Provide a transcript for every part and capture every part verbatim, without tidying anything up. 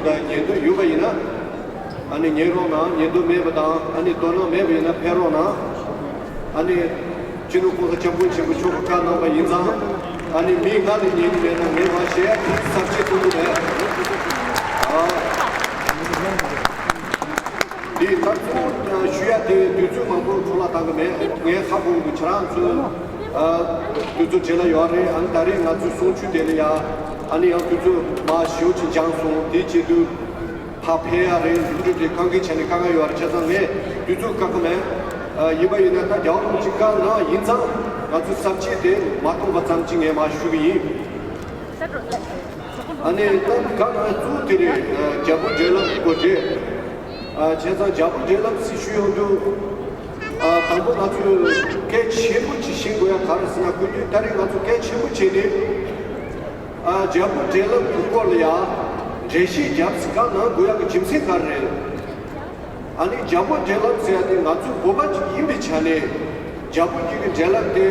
དང་ཉན་འདོད་ཡོད་པ་ཡིན་ན། ཨ་ནི་ཉན་རོགས་གནང་། ཉན་འདོད་མེད་པ་དང་ཨ་ནི་དོ་སྣང་མེད་པ་ཡིན་ན་ཕེབས་རོགས་གནང་། ཨ་ནི་སྤྱི་ནོར་༸གོང་ས་༸སྐྱབས་མགོན་ཆེན་པོ་མཆོག་གིས་བཀའ་གནང་པ་ཡིན་ཙང་། ཨ་ནི་མི་ལྔ་ལས་ཉན་གྱི་མེད་ན་ངས་མ་བཤད་ཡ་ཚབས་ཆེ་གཏོང་གི་མེད། ཨ། འདི་ད་གཙོ་བོ་ཞུ་ཡ་དེ་དུས་ཚོད་མང་པོ་འཕྲོ་བརླག་བཏང་གི་མེད། ངས་ཧ་གོ་གི། ཁྱེད་རང་ཚོ་ཨ་དུས་ཚོད་བྲེལ་ལ་ཡོད་རེད། ཨ་ནི་ད་རེས་ང་ཚོའི་གསུང་ཆོས་དེ་ལ་ཡ་ཨ་ནི་ཡང་དུས་ཚོད་མ་ཞེ་པོ་ཅིག་འགྱངས་སོང་། དེ་བྱེད་དུས་ཕར་ཕེབས་ཡ་རེད། འཛུགས་སྐྲུན་དེ་གང་གི་ཆ་ནས་དཀའ་ངལ་ཡོད་རེད། བྱས་ཙང་ངས་དུས་ཚོད་བཀག་གི་མེད། ཨ་ཡིན་པ་ཡིན་ན་ད་རྒྱལ་བ་རིན་པོ་ཆེས་བཀའ་གནང་ཡིན་ཙང་ང་ཚོའི་ས་བཅད་དེ་མ་གཏོང་བ་ཙམ་གྱིས་ངས་མར་ཞུ་གི་ཡིན། ཨ་ནི་ད་ག་ལ་གཙོ་བོ་དེ་རེད། ཨ་རྒྱལ་པོ་འབྲེལ་ལམ་སྐོར་རེད། ཨ་བྱས་ཙང་རྒྱལ་པོ་འབྲེལ་ལམ་ཟེར་ཞུ་ཡོང་དུས། ཨ་དང་པོ་ང་ཚོས་གལ་ཆེན་པོ་ཅིག་ཤེས་དགོས་ཡ་ག་རེ་ཟེར་ན། དགོས་རྒྱུ་ད་རེས་ང་ཚོ་གལ་ཆེན་པོ་བྱས་ཏེ། ཨ་རྒྱལ་པོ་འབྲེལ་ལམ་གྱི་སྐོར་ལ་ཡ་འགྲེལ་བཤད་རྒྱབ་ཚིག་ག་གནང་དགོས་ཡ་གི་རྒྱུ་མཚན་ག་རེ་རེད། ཨ་ནི་རྒྱལ་པོ་འབྲེལ་ལམ་ཟེར་ཡ་དེ་ང་ཚོ་བོད་པ་ཅིག་ཡིན་པའི་ཆ་ནས་རྒྱལ་པོ་གཉིས་ཀྱི་འབྲེལ་ལམ་དེ་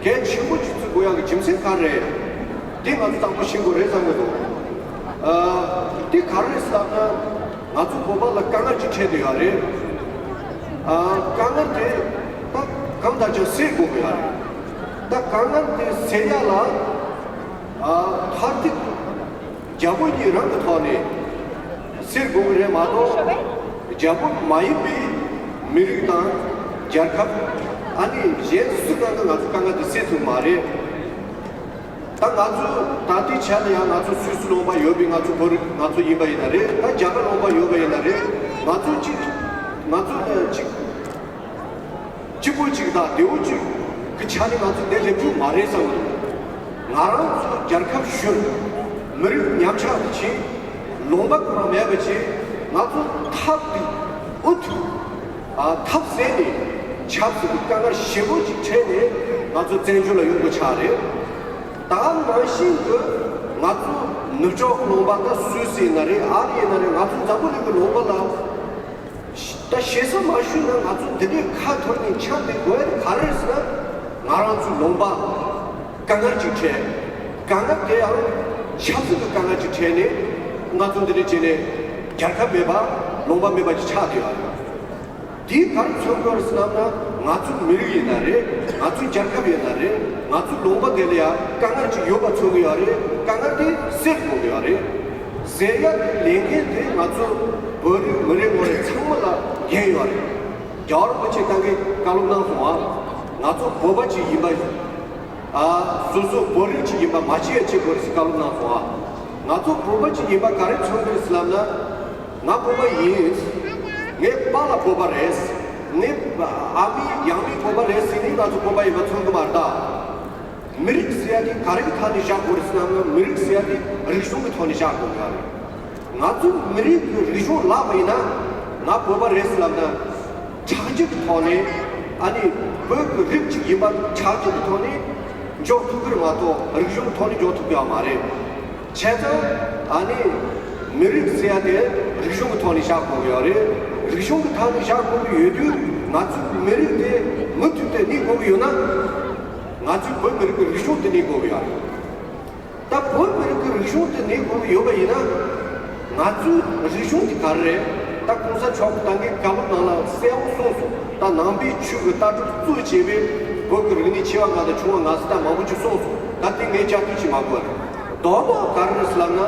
གལ་ཆེན་པོ་ཅིག་བརྩི་དགོས་ཡ་གི་རྒྱུ་མཚན་ག་རེ་རེད། དེ་ང་ཚོ་དང་པོ་ཤེས་དགོས་རེད་བསམ་གྱི་འདུག་ཨ་དེ་ག་རེ་རེད་ཟེར་ན། ང་ཚོ་བོད་པ་ལ་དཀའ་ངལ་ཅིག་འཕྲད་བསྡད་ཡོད་རེད། ཨ་དཀའ་ངལ་དེ་ད་གང་ལྟར་ཀྱང་སེལ་དགོས་ཀྱི་ཡོད་རེད། ད་དཀའ་ངལ་དེ་སེལ་ཡ་ལ་ཨ་མཐར་ཐུག་རྒྱལ་པོ་གཉིས་རང་གི་ཐོག་ནས་སེལ་དགོས་ཀྱི་རེད་མ་གཏོགས། རྒྱལ་པོ་མ་ཡིན་པའི་མི་རིགས་དང་རྒྱལ་ཁབ། ཨ་ནི་གཞན་སུ་གང་གིས་ང་ཚོ་དཀའ་ངལ་དེ་སེལ་ཐུབ་མ་རེད། ད་ང་ཚོ་ད་ལྟའི་ཆ་ནས་ཡང་ང་ཚོ་སུད་སི་ལུང་པ་ཡོད་པའི་ང་ཚོ་བོད་རིགས་ང་ཚོ་ཡིན་པ་ཡིན་ན་རེད། ད་རྒྱ་གར་ལུང་པ་ཡོད་པ་ཡིན་ན་རེད། ང་ཚོ་གཅིག་ང་ཚོ་ནི་གཅིག་གཅིག་པོ་གཅིག་དང་བདེ་བོ་གཅིག་གི་ཆ་ནས་ང་ཚོ་འདིར་སླེབས་རྒྱུ་མ་རེད་བསམ་གྱི་འདུག་ང་རང་ཚོ་རྒྱལ་ཁབ་ཤོར། མི་རིགས་ཉམས་ཆག་ཏུ་ཕྱིན། ལུང་པ་ཁོ་རང་མེད་པ་བྱས། ང་ཚོ་ཐབས་དེ་འུ་ཐུག་ཨ་ཐབས་ཟད་ནས་ཆབ་སྲིད་ཀྱི་དཀའ་ངལ་ཞེ་པོ་ཅིག་འཕྲད་ནས་ང་ཚོ་བཙན་བྱོལ་ལ་ཡོང་དགོས་ཆགས་རེད། ད་ནང་བཞིན་དུ་ང་ཚོ་ནུབ་ཕྱོགས་ལུང་པ་ད་སུད་སི་ཡིན་ན་རེད། ཨ་རི་ཡིན་ན་རེད། ང་ཚོ་འཛམ་བུ་གླིང་གི་ལུང་པ་ལ་ད་ཞེ་ས་མ་ཞུས་ན་ང་ཚོ་འདི་འདྲའི་ཁ་འཐོར་ནས་ཆགས་བསྡད་དགོས་ཡ་ག་རེ་རེད་ཟེར་ན། ང་རང་ཚོའི་ལུང་པ་དཀའ་ངལ་ཅིག་འཕྲད། དཀའ་ངལ་དེ་ཡང་ཆབ་སྲིད་ཀྱི་དཀའ་ངལ་ཅིག་འཕྲད་ནས་ང་ཚོ་འདི་འདྲ་བྱས་ནས་རྒྱལ་ཁབ་མེད་པ་ལུང་པ་མེད་པ་ཅིག་ཆགས་བསྡད་ཡོད་རེད། དེས་ག་རེ་མཚོན་གྱི་ཡོད་རེད་ཟེར་ན། ང་ཚོའི་མི་རིགས་ཡིན་ན་རེད། ང་ཚོའི་རྒྱལ་ཁབ་ཡིན་ན་རེད། ང་ཚོའི་ལུང་པ་དེ་ལ་ཡང་དཀའ་ངལ་ཅིག་ཡོད་པ་མཚོན་གྱི་ཡོད་རེད། དཀའ་ངལ་དེ་སེལ་དགོས་ཀྱི་ཡོད་རེད། ཟེར་ཡ་དེ་ལས་འགན་དེ་ང་ཚོ་བོད་རིགས་མི་རེ་ངོ་རེ་ཚང་མ་ལ་འགན་ཡོད་རེད། རྒྱལ་བ་རིན་པོ་ཆེ་ད་གིན་བཀའ་སློབ་གནང་སོང་ཨ། ང་ཚོ་བོད་པ་ཅིག་ཡིན་པ། ཨ། སོ་སོ་བོད་རིགས་ཅིག་ཡིན་པ་མ་བརྗེད་ཡ་བྱེད་དགོས་རེད་ཟེར་བཀའ་སློབ་གནང་སོང་ཨ། ང་ཚོ་བོད་པ་ཅིག་ཡིན་པ་ག་རེ་མཚོན་གྱི་རེད་ཟེར་ལབ་ན། ང་བོད་པ་ཡིན། ངའི་པཱ་ལགས་བོད་པ་རེད། ངའི་ཨ་མའི་ཡང་མིན་བོད་པ་རེད་ཟེར་ནས་ང་ཚོ་བོད་པ་ཡིན་པ་མཚོན་གྱི་མ་རེད་ད། མི་རིགས་ཟེར་ཡ་དེ་ག་རེ་གི་ཐོག་ནས་བཞག་དགོས་རེད་ཟེར་ན། མི་རིགས་ཟེར་ཡ་དེ་རིག་གཞུང་གི་ཐོག་ནས་བཞག་དགོས་ཀྱི་རེད། ང་ཚོའི་མི་རིགས་ཀྱི་རིག་གཞུང་བརླག་པ་ཡིན་ན། ང་བོད་པ་རེད་ཟེར་ལབ་ན། ཁྲག་རྒྱུད་ཀྱི་ཐོག་ནས། ཨ་ནི་བོད་ཀྱི་རིགས་གཅིག་ཡིན་པ་ཁྲག་རྒྱུད་ཀྱི་ཐོག་ནས་འཇོག་ཐུབ་ཀྱི་རེད་མ་གཏོགས། རིག་གཞུང་གི་ཐོག་ནས་འཇོག་ཐུབ་ཀྱི་ཡོད་མ་རེད། བྱས་ཙང་ཨ་ནི་མི་རིགས་ཟེར་ཡ་དེ་རིག་གཞུང་གི་ཐོག་ནས་བཞག་དགོས་ཀྱི་ཡོད་རེད། རིག་གཞུང་གི་ཐོག་ནས་བཞག་དགོས་ཀྱི་ཡོད་དུས། ང་ཚོའི་མི་རིགས་དེ་མུ་མཐུད་དེ་གནས་དགོས་ཀྱི་ཡོད་ན། ང་ཚོའི་བོད་མི་རིགས་ཀྱི་རིག་གཞུང་དེ་གནས་དགོས་ཀྱི་ཡོད་རེད། ད་བོད་མི་རིགས་ཀྱི་རིག་གཞུང་དེ་གནས་དགོས་ཀྱི་ཡོད་པ་ཡིན་ན། ང་ཚོའི་རིག་གཞུང་དེ་ག་རེ་རེད། ད་གོང་ས་མཆོག་གིས་ད་གིན་བཀའ་སློབ་ནང་ལ་གསལ་བོ་གསུངས་སོང་། ད་ནང་པའི་ཆོས་ཀྱི་ལྟ་གྲུབ་གཙོ་བྱས་པའི་བོད་ཀྱི་རིག་གནས་ཆེ་བ་ལྔ་དང་ཆུང་བ་ལྔ་ཟེར་ད་མང་པོ་ཅིག་གསུངས་སོང་། ད་དེ་ངས་བསྐྱར་ཟློས་བྱེད་མ་དགོས་པ་རེད། རྡོག་རྡོག་ག་རེ་རེད་ཟེར་ལབ་ན།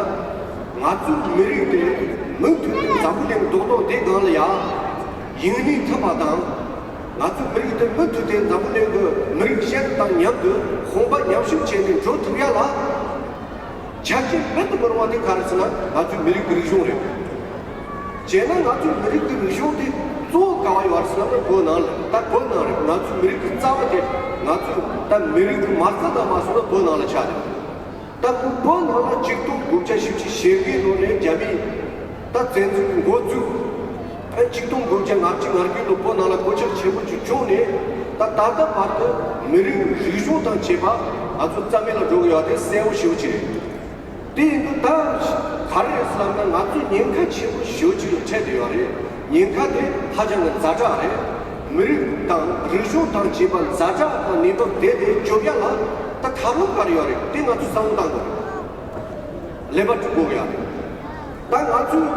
ང་ཚོའི་མི་རིགས་དེ་མུ་མཐུད་དུ་འཛམ་བུ་གླིང་རྡོག་རྡོག་དེ་སྒང་ལ་ཡ་ཡུན་གནས་ཐུབ་པ་དང་། ང་ཚོའི་མི་རིགས་དེ་མུ་མཐུད་དེ་འཛམ་བུ་གླིང་གི་མི་རིགས་གཞན་དང་མཉམ་དུ་དཔུང་པ་མཉམ་གཤིབ་བྱས་ནས་འགྲོ་ཐུབ་ཡ་ལ། ཆ་རྐྱེན་མེད་དུ་མི་རུང་བ་དེ་ག་རེ་ཟེར་ན། ང་ཚོའི་མི་རིགས་ཀྱི་རིག་གཞུང་རེད། བྱས་ན་ང་ཚོའི་མི་རིགས་ཀྱི་རིག་གཞུང་དེ་གཙོ་བོ་ག་བ་ཡོད་རེད་ཟེར་ན། བོད་ནང་ལ་ད་བོད་ནང་རེད། ང་ཚོའི་མི་རིགས་ཀྱི་རྩ་བ་དེ། ང་ཚོའི་ད་མི་རིགས་ཀྱི་མ་རྩ་དང་མ་སོང་ན་བོད་ནང་ལ་ཆགས་རེད། ད་བོད་ནང་ལ་ཆིག་སྟོང་དགུ་བརྒྱ་བཞི་བཅུ་ཞེ་དགུའི་ལོ་ནས་རྒྱ་མིས་ད་བཙན་འཛུལ་འགོ་བཙུགས། ཨ་ཆིག་སྟོང་དགུ་བརྒྱ་ང་གཅིག་ང་དགུའི་ལོ་བོད་ནང་ལ་གོད་ཆག་ཆེན་པོ་ཅིག་བྱུང་ནས། ད་ད་ལྟ་བར་དུ་མི་རིགས་རིག་གཞུང་དང་བཅས་པ་ང་ཚོ་རྩ་མེད་ལ་འགྲོ་གི་ཡོད་དེ་གསལ་བོ་ཞེ་པོ་ཅིག་རེད། དེ་ཡིན་དུས་ད་ག་རེ་རེད་ཟེར་ལབ་ན། ང་ཚོ་ཉེན་ཁ་ཆེན་པོ་ཞེ་པོ་ཅིག་ལ་འཕྲད་བསྡད་ཡོད་རེད། ཉེན་ཁ་དེ་ཧ་ཅང་གི་ཛ་དྲག་རེད། མི་རིགས་དང་རིག་གཞུང་དང་བཅས་པ་ཛ་དྲག་དང་གནས་བབ་དེ་ལས་སྐྱོབ་ཡ་ལ་ད་ཐབས་ལམ་ག་རེ་ཡོད་རེད། དེ་ང་ཚོས་བསམ་བློ་བཏང་དགོས་རེད། ཀླད་པ་དཀྲུག་དགོས་ཀྱི་ཡོད་རེད། ད་ང་ཚོས་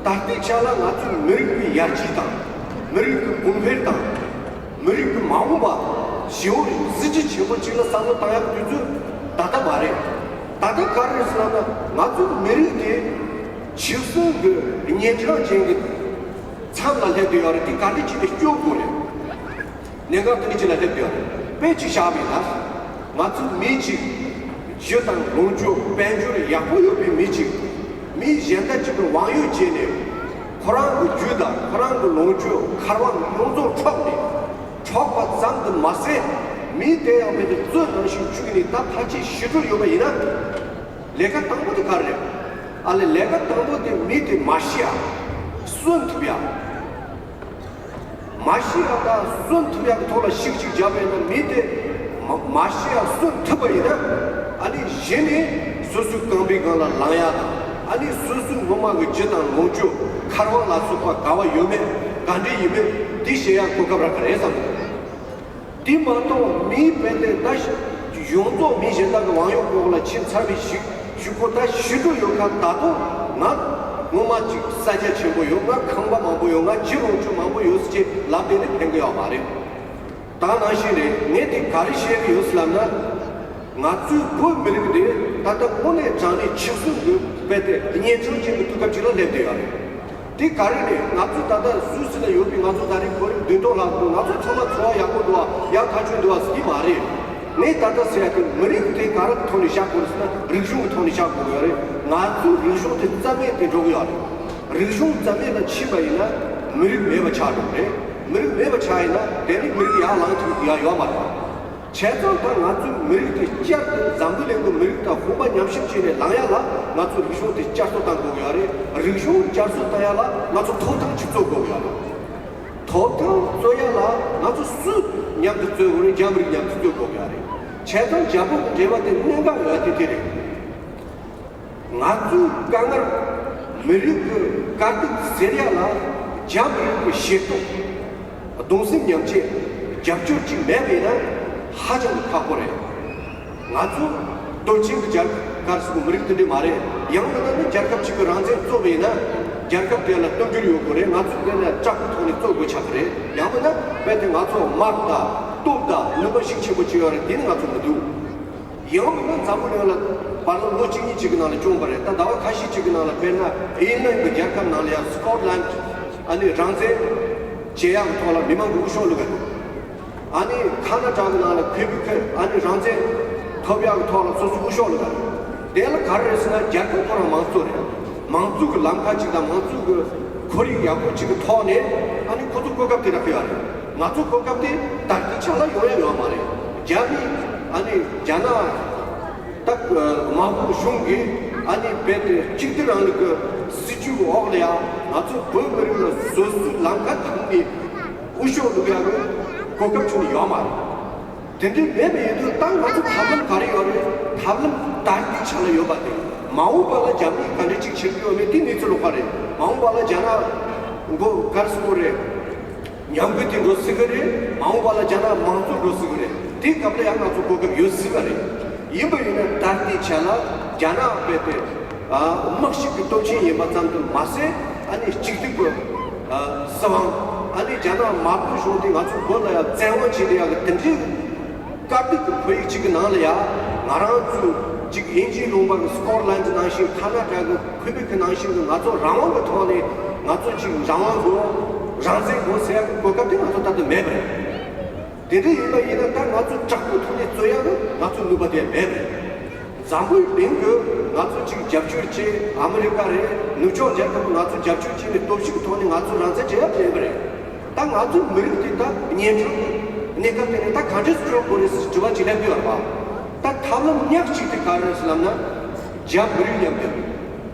ད་ལྟའི་ཆ་ལ་ང་ཚོའི་མི་རིགས་ཀྱི་ཡར་རྒྱས་དང་། མི་རིགས་ཀྱི་གོང་འཕེལ་དང་། མི་རིགས་ཀྱི་མ་འོངས་པ་ཞེ་པོ་གཟི་བརྗིད་ཆེན་པོ་ཅིག་ལ་བསམ་བློ་བཏང་ཡག་དུས་ཚོད་ད་ལྟ་མ་རེད། ད་ལྟ་ག་རེ་རེད་ཟེར་ན། ང་ཚོའི་མི་རིགས་དེ་འཇིག་སོང་གི་གཉན་འཕྲང་ཅན་གྱི་མཚམས་ལ་སླེབས་བསྡད་ཡོད་རེད། དེ་ག་འདྲ་བྱས་ནས་སྐྱོབ་དགོས་རེད། གནད་འགག་དེ་འདྲ་ཅིག་ལ་སླེབས་བསྡད་ཡོད་རེད། དཔེ་ཅིག་བཞག་པ་ཡིན་ན། ང་ཚོའི་མི་གཅིག་རྒྱུ་དང་ལོངས་སྤྱོད་དཔལ་འབྱོར་ཡག་པོ་ཡོད་པའི་མི་གཅིག་མི་གཞན་དག་ཅིག་གི་དབང་ཡོད་བྱས་ནས། ཁོ་རང་གི་རྒྱུ་དང་ཁོ་རང་གི་ལོངས་སྤྱོད་ཁ་རོག་ཡོངས་རྫོགས་འཕྲོག་ནས། འཕྲོག་པ་ཙམ་དུ་མ་ཟད། མི་དེ་ཡང་མི་དེ་བཙོན་ནང་བཞིན་བཅུག་ནས་ད་ཕལ་ཆེར་ཤི་འགྲོ་ཡོད་པ་ཡིན་ན། ལས་ཀ་དང་པོ་དེ་ག་རེ་རེད། ཨ་ལས་ལས་ཀ་དང་པོ་དེ་མི་དེ་མ་ཤི་ཡ། གསོན་ཐུབ་ཡ། མ་ཤི་ཡ་དང་གསོན་ཐུབ་ཡ་གི་ཐོག་ལ་ཤིག་ཅིག་བརྒྱབ་པ་ཡིན་ན། མི་དེ་མ་མ་ཤི་ཡ་གསོན་ཐུབ་པ་ཡིན་ན། ཨ་ནི་གཞི་ནས་སོ་སོའི་རྐང་པའི་སྒང་ལ་ལངས་ཡ་དང་། ཨ་ནི་སོ་སོའི་ངོ་མ་གི་རྒྱུ་དང་ལོངས་སྤྱོད་ཁ་རོག་ལ་སོགས་པ་ག་བ་ཡོད་མེད། ག་འདྲ་ཡིན་མིན་དེ་ཤེས་ཡ་གོ་སྐབས་རག་གི་རེད་བསམ་གི་འདུག་དེ་མ་གཏོགས་མིའི་དཔེ་དེ་ད་ཡོངས་རྫོགས་མི་གཞན་དག་གི་དབང་ཡོད་འོག་ལ་ཕྱིན་ཚར་བའི་གཞུག་གཞུག་གུ་ད་ཤི་འགྲོ་ཡོད་ཁ། ད་དུང་ང་ངོ་མ་ཅིག་ས་ཆ་ཆེན་པོ་ཡོད། ང་ཁང་པ་མང་པོ་ཡོད། ང་རྒྱུ་ལོངས་སྤྱོད་མང་པོ་ཡོད་ཟེར་ཅིག་ལབ་བསྡད་ནས་ཕན་གི་ཡོད་མ་རེད། ད་ནང་བཞིན་རེད། ངས་དེ་ག་རེ་བཤད་གི་ཡོད་ཟེར་ལབ་ན། ང་ཚོའི་བོད་མི་རིགས་འདི་ད་ལྟ་དངོས་གནས་དྲང་གནས་འཇིག་སོང་གི་དཔེ་དེ་གཉན་འཕྲང་ཅན་གྱི་དུས་སྐབས་ཅིག་ལ་སླེབས་བསྡད་ཡོད་རེད། དེ་ག་རེ་རེད། ང་ཚོ་ད་ལྟ་སུད་སི་ལ་ཡོད་པའི་ང་ཚོ་ད་རེས་བོད་རིགས་བདུན་སྟོང་ལྷག་འདུག་ང་ཚོ་ཚང་མ་འཚོ་བ་ཡག་པོ་འདུག་བ། ཡག་ཐག་ཆོད་འདུག་བ་ཟེར་གྱི་མ་རེད། ངས་ད་ལྟ་ཟེར་ཡག་གི་མི་རིགས་དེ་ག་རེ་ཐོག་ནས་བཞག་དགོས་རེད་ཟེར་ན། རིག་གཞུང་གི་ཐོག་ནས་བཞག་དགོས་ཡོད་རེད། ང་ཚོའི་རིག་གཞུང་དེ་རྩ་མེད་དུ་འགྲོ་གི་ཡོད་རེད། རིག་གཞུང་རྩ་མེད་ལ་ཕྱིན་པ་ཡིན་ན་མི་རིགས་མེད་པ་ཆགས་འགྲོ་གི་རེད། མི་རིགས་མེད་པ་ཆགས་ཡིན་ན་དེ་ནི་མི་རིགས་ཡར་ལངས་ཐུབ་ཡ་ཡོད་མ་རེད། བྱས་ཙང་ད་ང་ཚོའི་མི་རིགས་དེ་བསྐྱར་དུ་འཛམ་བུ་གླིང་གི་མི་རིགས་དང་དཔུང་པ་མཉམ་གཤིབ་བྱས་ནས་ལངས་ཡ་ལ་ང་ཚོའི་རིག་གཞུང་དེ་བསྐྱར་གསོ་གཏང་དགོས་ཀྱི་ཡོད་རེད། རིག་གཞུང་བསྐྱར་གསོ་གཏང་ཡ་ལ་ང་ཚོ་ཐོབ་ཐང་ཅིག་རྩོད་དགོས་ཀྱི་ཡོད་རེད། ཐོབ་ཐང་རྩོད་ཡ་ལ་ང་ཚོ་སུ་མཉམ་དུ་རྩོད་དགོས་རེད། རྒྱ་མི་རིགས་མཉམ་དུ་རྩོད་དགོས་ཀྱི་ཡོད་རེད། བྱས་ཙང་རྒྱ་བོད་ཀྱི་འབྲེལ་བ་དེ་གནད་འགག་ཡོད་དེ་དེ་རེད། ང་ཚོའི་དཀའ་ངལ་མི་རིགས་ཀྱི་དཀའ་སྡུག་ཟེར་ཡ་ལ་རྒྱ་མི་རིགས་ཀྱི་ཤེས་རྟོགས་གདུང་སེམས་མཉམ་སྐྱེད་རྒྱབ་སྐྱོར་ཅིག་མེད་པ་ཡིན་ན་ཧ་ཅང་གི་ཁག་པོ་རེད། ང་ཚོ་སྟོབས་ཆེན་གྱི་རྒྱལ་ཁབ་སུ་མི་རིགས་དེ་འདྲ་མ་རེད། ཡང་མིན་ན་ནི་རྒྱལ་ཁབ་ཅིག་གི་རང་བཙན་རྩོད་པ་ཡིན་ན་རྒྱལ་ཁབ་དེ་ལ་དཔལ་འབྱོར་ཡོད་དགོས་རེད། ང་ཚོ་དེ་ལ་དྲག་པོའི་ཐོག་ནས་རྩོད་དགོས་ཆགས་ཀྱི་རེད། ཡང་མིན་ན་རྦད་དེ་ང་ཚོ་དམག་དང་སྟོབས་དང་ནུས་པ་ཤུགས་ཆེན་པོ་ཅིག་ཡོད་རེད། དེ་ནི་ང་ཚོ་མི་འདུག་ཡང་མིན་ན་འཛམ་བུ་གླིང་ལ་བར་ལམ་ལོ་གཅིག་གཉིས་གཅིག་གི་ནང་ལ་བྱུང་བ་རེད། ད་ཟླ་བ་ཁ་ཤས་གཅིག་གི་ནང་ལ་དཔེར་ན་ཨིན་ལན་གྱི་རྒྱལ་ཁབ་ནང་ལ་ཡང་སི་ཀོཊ་ལན་ཨ་ནི་རང་བཙན་བྱེད་ཡག་གི་ཐོག་ལ་མི་མང་གི་དབུ་ཤོག་བླུགས་ཡ་རེད། ཨ་ནི་ཁ་ན་ཌ་གི་ནང་ལ་ཁུ་བི་ཁི་ཨ་ནི་རང་བཙན་ཐོབ་ཡག་གི་ཐོག་ལ་སོ་སོ་དབུ་ཤོག་བླུགས་ཡ་རེད། དེ་ལ་ག་རེ་རེད་ཟེར་ན་རྒྱལ་ཁབ་ཁོ་རང་མང་གཙོ་རེད། མང་གཙོ་གི་ལམ་ཁ་ཅིག་དང་མང་གཙོ་གི་ཁོར་ཡུག་ཡག་པོ་ཅིག་གི་ཐོག་ནས་ཨ་ནི་ཁོ་ཚོ་གོ་སྐབས་དེ་རག་གི་ཡོད་རེད། ང་ཚོ་གོ་སྐབས་དེ་ད་ལྟའི་ཆ་ལ་ཡོང་ཡ་ཡོད་མ་རེད། རྒྱ་མི་ཨ་ནི་རྒྱ་ནག་ད་དམར་པོ་གཞུང་གིས་ཨ་ནི་རྦད་དེ་གཅིག་སྡུད་རིང་ལུགས་ཀྱི་སྲིད་ཇུས་འོག་ལ་ཡང་ང་ཚོ་བོད་མི་རིགས་ལ་སོ་སོའི་ལམ་ཁ་དམ་ནས་དབུ་ཤོག་བླུག་ཡ་གི་གོ་སྐབས་བྱུང་ཡོད་མ་རེད། དེ་འདྲའི་མེད་པ་ཡིན་དུས་ད་ང་ཚོ་ཐབས་ལམ་ག་རེ་ཡོད་རེད། ཐབས་ལམ་ད་ལྟའི་ཆ་ལ་ཡོད་པ་དེ་མ་འོངས་པ་ལ་རྒྱ་མིས་ག་འདྲ་ཅིག་བྱེད་ཀྱི་ཡོད་མེད་དེ་གནས་ཚུལ་ལོགས་ཀ་རེད། མ་འོངས་པ་ལ་རྒྱ་ནག་མགོ་དཀར་སྲིད་པོ་རེད། ཉམས་རྒུད་དེ་འགྲོ་སྲིད་གི་རེད། མ་འོངས་པ་ལ་རྒྱ་ནག་མང་གཙོ་འགྲོ་སྲིད་གི་རེད། དེའི་སྐབས་ལ་ཡང་ང་ཚོ་གོ་སྐབས་ཡོད་སྲིད་པ་རེད། ཡིན་པ་ཡིན་ན་ད་ལྟའི་ཆ་ལ་རྒྱ་ནག་རྦད་དེ་དམག་ཤུགས་ཀྱི་སྟོབས་ཆེན་ཡིན་པ་ཙམ་དུ་མ་ཟད། ཨ་ནི་གཅིག་སྡུད་ཀྱི་སྲིད་དབང་། ཨ་ནི་རྒྱ་ནག་དམར་པོའི་གཞུང་དེ་ང་ཚོ་བོད་ལ་ཡང་བཙན་དབང་བྱེད་བསྡད་ཡག་གི་དེ་འདྲའི་དཀའ་སྡུག་གི་བོད་ཡིག་ཅིག་གི་ནང་ལ་ཡང་ང་རང་ཚོ་ཅིག་དབྱིན་ཇིའི་ལུང་པ་གི་སི་ཀོཊ་ལན་ཌི་ནང་བཞིན། ཁ་ན་ཌ་གི་ཁུ་བེག་གི་ནང་བཞིན་གི་ང་ཚོ་རང་དབང་གི་ཐོག་ནས་ང་ཚོ་ཅིག་རང་དབང་དགོས། རང་བཙན་དགོས་ཟེར་ཡག་གི་གོ་སྐབས་དེ་ང་ཚོ་ད་ལྟ་མེད་པ་རེད། དེ་འདྲ་ཡིན་པ་ཡིན་ན་ད་ང་ཚོ་དྲག་པོའི་ཐོག་ནས་རྩོད་ཡག་གི་ང་ཚོ་ནུས་པ་དེ་མེད་པ་རེད། འཛམ་བུའི་གླིང་གི་ང་ཚོ་ཅིག་རྒྱབ་སྐྱོར་བྱེད། ཨ་མི་རི་ཀ་རེད། ནུབ་ཕྱོགས་རྒྱལ་ཁབ་ཀྱིས་ང་ཚོ་རྒྱབ་སྐྱོར་བྱས་ནས་སྟོབས་ཤུགས་ཀྱི་ཐོག་ནས་ང་ཚོ་རང་བཙན་སྤྲད་ཡག་མེད་པ་རེད། ད་ང་ཚོའི་མི་རིགས་དེ་ད་གཉན་འཕྲང་གི་གནས་སྐབས་དེ་ནས་ད་ག་འདྲས་སེ་སྐྱོབ་དགོས་རེད་ཟེར་དྲི་བ་ཅིག་སླེབས་ཀྱི་ཡོད་རེད་པ། ད་ཐབས་ལམ་ཉག་གཅིག་དེ་ག་རེ་རེད་ཟེར་ལབ་ན། རྒྱ་མི་རིགས་མཉམ་འབྲེལ།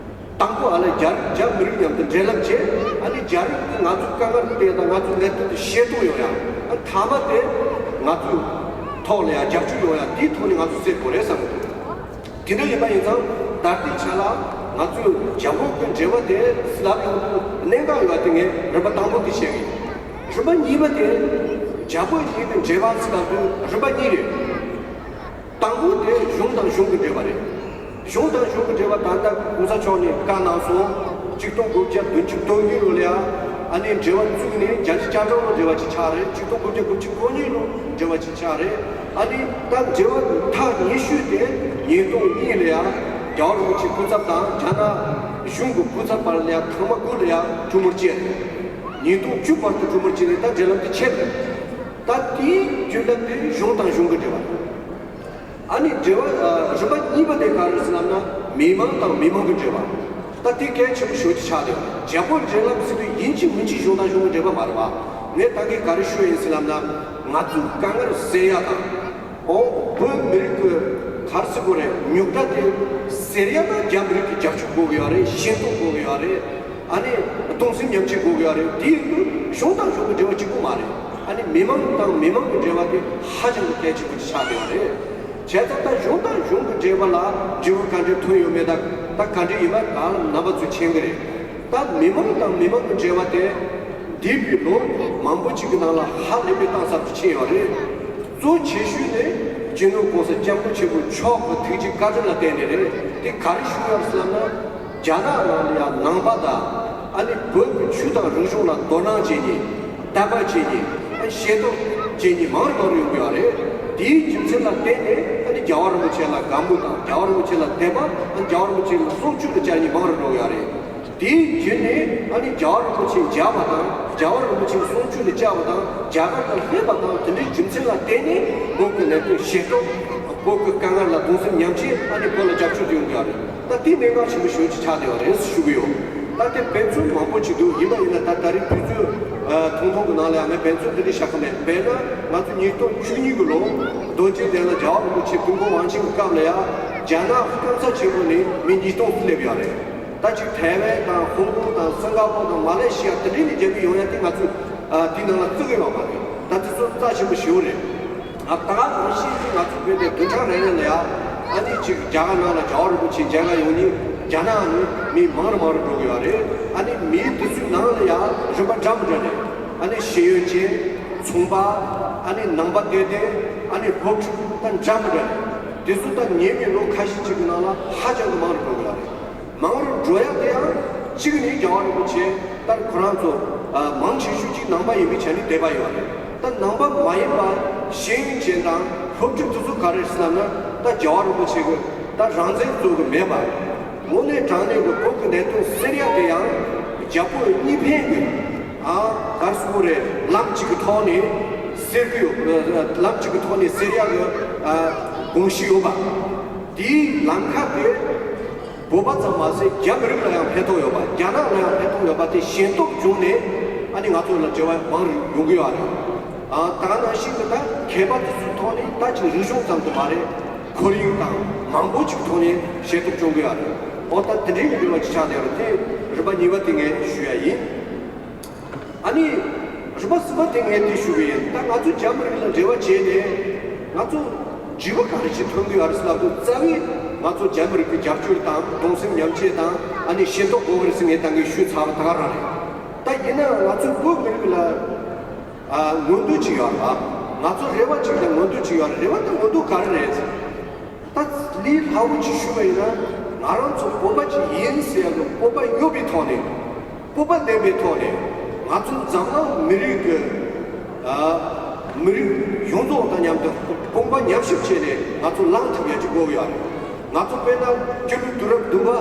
དང་པོ་ཨ་ལ་རྒྱ་རྒྱ་མི་རིགས་མཉམ་དུ་འབྲེལ་ལམ་བྱས། ཨ་ནི་རྒྱ་རིགས་ཀྱིས་ང་ཚོའི་དཀའ་ངལ་དེ་དང་ང་ཚོའི་གནད་དོན་དེ་ཤེས་རྟོགས་ཡོང་ཡ། ཨ་མཐའ་མ་དེ་ང་ཚོའི་ཐོག་ལ་ཡ་རྒྱབ་སྐྱོར་ཡོང་ཡ། དེའི་ཐོག་ནས་ང་ཚོ་སེལ་དགོས་རེད་བསམ་གི་འདུག་དེ་འདྲ་ཡིན་པ་ཡིན་ཙང་ད་ལྟའི་ཆ་ལ་ང་ཚོས་རྒྱ་བོད་ཀྱི་འབྲེལ་བ་དེ་ལབ་ཡོང་དུས་གནད་འགག་ཡོད་པ་དེ་ངས་རིམ་པ་དང་པོ་དེ་བཤད་གི་ཡིན། རིམ་པ་གཉིས་པ་དེ་རྒྱ་བོད་གཉིས་ཀྱི་འབྲེལ་བ་ཟེར་ལབ་དུས་རིམ་པ་གཉིས་རེད། དང་པོ་དེ་གཞུང་དང་གཞུང་གི་འབྲེལ་བ་རེད། གཞུང་དང་གཞུང་གི་འབྲེལ་བ་ད་ལྟ་གོང་ས་མཆོག་ནས་བཀའ་གནང་སོང་ ཆིག་སྟོང་དགུ་བརྒྱ་བདུན་ཅུ་དོན་གཉིས་ལོ་ལ་ཨ་ནི་འབྲེལ་བ་བཙུགས་ནས་རྒྱལ་སྤྱིའི་བཅའ་ཁྲིམས་ལ་འབྲེལ་བ་ཅིག་ཆགས་རེད། ཆིག་སྟོང་དགུ་བརྒྱ་དགུ་བཅུ་གོ་གཉིས་ལོ་འབྲེལ་བ་ཅིག་ཆགས་རེད། ཨ་ནི་ད་འབྲེལ་བ་ཐག་ཉེ་ཤོས་དེ་ཉིས་སྟོང་གཉིས་ལ་ཡ་རྒྱལ་བ་རིན་པོ་ཆེའི་སྐུ་ཚབ་དང་རྒྱ་ནག་གཞུང་གི་སྐུ་ཚབ་བར་ལ་ཡ་ཐེངས་མ་དགུ་ལ་ཡ་གྲོས་མོལ་བྱས་རེད། ཉིས་སྟོང་བཅུ་བར་དུ་གྲོས་མོལ་བྱས་ནས་ད་འབྲེལ་ལམ་དེ་ཆད་རེད། ད་དེའི་བརྒྱུད་ལམ་དེ་གཞུང་དང་གཞུང་གི་འབྲེལ་བ་རེད། ཨ་ནི་འབྲེལ་བ་ཨ་རིམ་པ་གཉིས་པ་དེ་ག་རེ་ཟེར་ལབ་ན། མི་མང་དང་མི་མང་གི་འབྲེལ་བ། ད་དེ་གལ་ཆེན་པོ་ཞེ་པོ་ཅིག་ཆགས་བསྡད་ཡོད། རྒྱལ་པོའི་འབྲེལ་ལམ་ཟེར་དུས་ཡིན་གཅིག་མིན་གཅིག་གཞུང་དང་གཞུང་གི་འབྲེལ་བ་མ་རེད་བ། ངས་ད་གིན་ག་རེ་ཞུ་ཡ་ཡིན་ཟེར་ལབ་ན། ང་ཚོའི་དཀའ་ངལ་སེལ་ཡ་དང་། ཨོ་བོད་མི་རིགས་ཀྱི་ག་རེ་ཟེར་དགོས་རེད། རྙོག་དྲ་དེ་སེལ་ཡ་ན་རྒྱ་མི་རིགས་ཀྱི་རྒྱབ་སྐྱོར་དགོས་ཀྱི་ཡོད་རེད། ཤེས་རྟོགས་དགོས་ཀྱི་ཡོད་རེད། ཨ་ནི་གདུང་སེམས་མཉམ་སྐྱེད་དགོས་ཀྱི་ཡོད་རེད། དེ་ཡིན་དུས་གཞུང་དང་གཞུང་གི་འབྲེལ་བ་གཅིག་པུ་མ་རེད། ཨ་ནི་མི་མང་དང་མི་མང་གི་འབྲེལ་བ་དེ་ཧ་ཅང་གི་གལ་ཆེན་པོ་ཅིག་ཆགས་བསྡད་ཡོད་རེད། བྱས་ཙང་ད་གཞུང་དང་གཞུང་གི་འབྲེལ་བ་ལ་འབྲས་བུ་ག་འདྲས་ཐོན་ཡོད་མེད་དང་། ད་ག་འདྲས་ཡིན་པ་ད་རྣམ་པ་ཚོས་མཁྱེན་གྱི་རེད། ད་མི་མང་དང་མི་མང་གི་འབྲེལ་བ་དེ་འདས་པའི་ལོ་མང་པོ་ཅིག་གི་ནང་ལ་ཧ་ལས་པའི་གཏིང་ཟབ་ཏུ་ཕྱིན་ཡོད་རེད། གཙོ་ཆེ་ཤོས་ནི་སྤྱི་ནོར་༸གོང་ས་༸སྐྱབས་མགོན་ཆེན་པོ་མཆོག་གི་ཐུགས་རྗེ་བཀའ་དྲིན་ལ་བརྟེན་ནས་རེད། དེ་ག་རེ་ཞུ་ཡོད་ཟེར་ལབ་ན། རྒྱ་ནག་ནང་ལ་ཡང་ནང་པ་དང་། ཨ་ནི་བོད་ཀྱི་ཆོས་དང་རིག་གཞུང་ལ་དོ་སྣང་བྱེད་མཁན། དད་པ་བྱེད་མཁན། ཨ་ནི་ཤེས་རྟོགས་བྱེད་མཁན་མང་རུ་མང་རུ་ཡོང་གི་ཡོད་རེད། དེའི་རྒྱུ་མཚན་ལ་བརྟེན་ནས་ཨ་ནི་རྒྱལ་བ་རིན་པོ་ཆེ་ལ་དགའ་མོས་དང་། རྒྱལ་བ་རིན་པོ་ཆེ་ལ་དད་པ། ཨ་ནི་རྒྱལ་བ་རིན་པོ་ཆེ་ལ་གསུང་ཆོས་ལ་བཅར་མཁན་མང་རུ་འགྲོ་གི་ཡོད་རེད། དེའི་བརྒྱུད་ནས་ཨ་ནི་རྒྱལ་བ་རིན་པོ་ཆེ་མཇལ་བ་དང་། རྒྱལ་བ་རིན་པོ་ཆེའི་གསུང་ཆོས་ལ་བཅར་བ་དང་། རྒྱ་གར་ལ་སླེབས་པ་དང་། དེ་འདྲའི་རྒྱུ་མཚན་ལ་བརྟེན་ནས་བོད་ཀྱི་གནད་དོན་ཤེས་རྟོགས། བོད་ཀྱི་དཀའ་ངལ་ལ་གདུང་སེམས་མཉམ་སྐྱེད། ཨ་ནི་བོད་ལ་རྒྱབ་སྐྱོར་དུ་ཡོང་གི་ཡོད་རེད། ད་དེ་གནད་འགག་ཆེན་པོ་ཞེ་པོ་ཅིག་ཆགས་བསྡད་ཡོད་རེད་ཞུ་གི་ཡོད། ད་དེ་དཔེ་མཚོན་མང་པོ་ཅིག་འདུག་ཡིན་པ་ཡིན་ན་ད་ད་རེས་དུས་ཚོད་ཨ་ཐུང་ཐུང་གི་ནང་ལ་ཡང་ངས་དཔེ་མཚོན་འདི་འདྲ་བཞག་གི་མེད། དཔེར་ན་ང་ཚོ་ཉིས་སྟོང་བཅུ་གཉིས་གི་ལོ་རྡོ་རྗེ་གདན་ལ་རྒྱལ་བ་རིན་པོ་ཆེ་དུས་འཁོར་དབང་ཆེན་གྱི་སྐབས་ལ་ཡང་རྒྱ་ནག་སྐམ་ས་ཆེན་པོ་ནས་མི་ཉིས་སྟོང་སླེབས་ཡོད་རེད། ད་ཅིག་ཐའེ་ཝན་དང་ཧོང་ཀོང་དང་སིང་ག་པོར་དང་མ་ལེ་ཤི་ཡ་དེ་འདྲའི་ནས་རྒྱ་མི་ཡོང་ཡ་དེ་ང་ཚོས་ཨ་དེའི་ནང་ལ་བརྩི་གི་ཡོད་མ་རེད། ད་དེ་ཚོ་རྩ་ཆེན་པོ་ཞེ་པོ་རེད། ང་ད་ག་ནང་བཞིན་གྱི་ང་ཚོ་བོད་པའི་བདུན་ཕྲག་རེ་རེ་ལ་ཡ་ཨ་ནི་ཅིག་རྒྱ་གར་ནང་ལ་རྒྱལ་བ་རིན་པོ་ཆེ་མཇལ་ག་ཡོང་མཁན་རྒྱ་ནག་ནས་མི་མང་རུ་མང་རུ་འགྲོ་གི་ཡོད་རེད། ཨ་ནི་མི་དེ་ཚོའི་ནང་ལ་ཡ་རིམ་པ་འདྲ་མི་འདྲ་རེད། ཨ་ནི་ཤེས་ཡོན་ཅན། ཚོང་པ། ཨ་ནི་ནང་པ་དད་ལྡན། ཨ་ནི་སློབ་ཕྲུག་ད་འདྲ་མི་འདྲ་རེད། དེ་ཚོ་ད་ཉེ་བའི་ལོ་ཁ་ཤས་ཅིག་གི་ནང་ལ་ཧ་ཅང་གི་མང་རུ་འགྲོ་གི་ཡོད་རེད། མང་རུ་འགྲོ་ཡ་དེ་ཡང་གཅིག་ནི་རྒྱལ་བ་རིན་པོ་ཆེ་ལྟར་ཁོ་རང་ཚོ་ཨ་མང་ཆེ་ཤོས་ཅིག་ནང་པ་ཡིན་པའི་ཆ་ནས་དད་པ་ཡོད་རེད། ད་ནང་པ་མ་ཡིན་པ་ཤེས་ཡོན་ཅན་དང་སློབ་ཕྲུག་དེ་ཚོ་ག་རེ་ཟེར་ལབ་ན། ད་རྒྱལ་བ་རིན་པོ་ཆེ་གི་ད་རང་བཙན་རྩོད་གི་མེད་པ། དངོས་གནས་དྲང་གནས་གི་བོད་གི་གནད་དོན་སེལ་ཡ་དེ་ཡང་རྒྱ་བོད་གཉིས་ཕན་གི་ཨ་ག་རེ་ཟེར་དགོས་རེད། ལམ་གཅིག་གི་ཐོག་ནས་སེལ་གི་ཡོད། ལམ་གཅིག་གི་ཐོག་ནས་སེལ་ཡ་གི་ཨ་དགོངས་གཞི་ཡོད་པ། དེའི་ལམ་ཁ་དེ་བོད་པ་ཙམ་མ་ཟད་རྒྱ་མི་རིགས་ལ་ཡང་ཕན་ཐོགས་ཡོད་པ། རྒྱ་ནག་ལ་ཡང་ཕན་ཐོགས་ཡོད་པ་དེ་ཤེས་རྟོགས་བྱུང་ནས་ཨ་ནི་ང་ཚོ་ལ་འབྲེལ་བ་མང་རུ་ཡོང་གི་ཡོད་རེད། ཨ་ད་ག་ནང་བཞིན་གྱི་ད་མཁས་པ་དེ་ཚོའི་ཐོག་ནས་ད་ཅིག་རིག་གཞུང་ཙམ་དུ་མ་རེད། ཁོར་ཡུག་དང་མང་པོ་ཅིག་ཐོག་ནས་ཤེས་རྟོགས་བྱུང་གི་ཡོད་རེད། ཨོ་ད་དེ་འདྲའི་གི་འབྲེལ་བ་ཅིག་ཆགས་བསྡད་ཡོད་རེད། དེ་རིམ་པ་གཉིས་པ་དེ་ངས་ཞུ་ཡ་ཡིན། ཨ་ནི་རིམ་པ་གསུམ་པ་དེ་ངས་དེ་ཞུ་གི་ཡིན། ད་ང་ཚོ་རྒྱ་མི་རིགས་ལ་འབྲེལ་བ་བྱས་ནས་ང་ཚོ་འབྲས་བུ་ག་རེ་ཞིག་ཐོན་གི་ཡོད་རེད་ཟེར་ལབ་དུས། རྩ་བའི་ང་ཚོ་རྒྱ་མི་རིགས་ཀྱི་རྒྱབ་སྐྱོར་དང་གདུང་སེམས་མཉམ་སྐྱེད་དང་ཨ་ནི་ཤེས་རྟོགས་དགོས་རེད་ཟེར་ངས་ད་གིན་ཞུས་ཚར་བ་ད་ག་རང་རེད། ད་ཡིན་ན་ང་ཚོ་བོད་མི་རིགས་ལ་ཨ་མངོན་འདོད་ཅིག་ཡོད་རེད། ང་ཚོ་རེ་བ་ཅིག་དང་མངོན་འདོད་ཅིག་ཡོད་རེད། རེ་བ་དང་མངོན་འདོད་ག་རེ་རེད། ད་ལས་སླ་བོ་ཅིག་ཞུས་པ་ཡིན་ན། ང་རང་ཚོ་བོད་པ་ཅིག་ཡིན་ཟེར་ཡ་གི་སྤོབས་པ་ཡོད་པའི་ཐོག་ནས། སྤོབས་པ་ལྡན་པའི་ཐོག་ནས་ང་ཚོ་འཛམ་གླིང་མི་རིགས་ཀྱི་ཨ་མི་རིགས་ཡོངས་རྫོགས་དང་མཉམ་དུ་དཔུང་པ་མཉམ་གཤིབ་བྱས་ནས་ང་ཚོ་ལངས་ཐུབ་ཡ་ཅིག་དགོས་ཀྱི་ཡོད་རེད། ང་ཚོ་དཔེར་ན་སྤྱི་ལོ་དུས་རབས་བདུན་པ་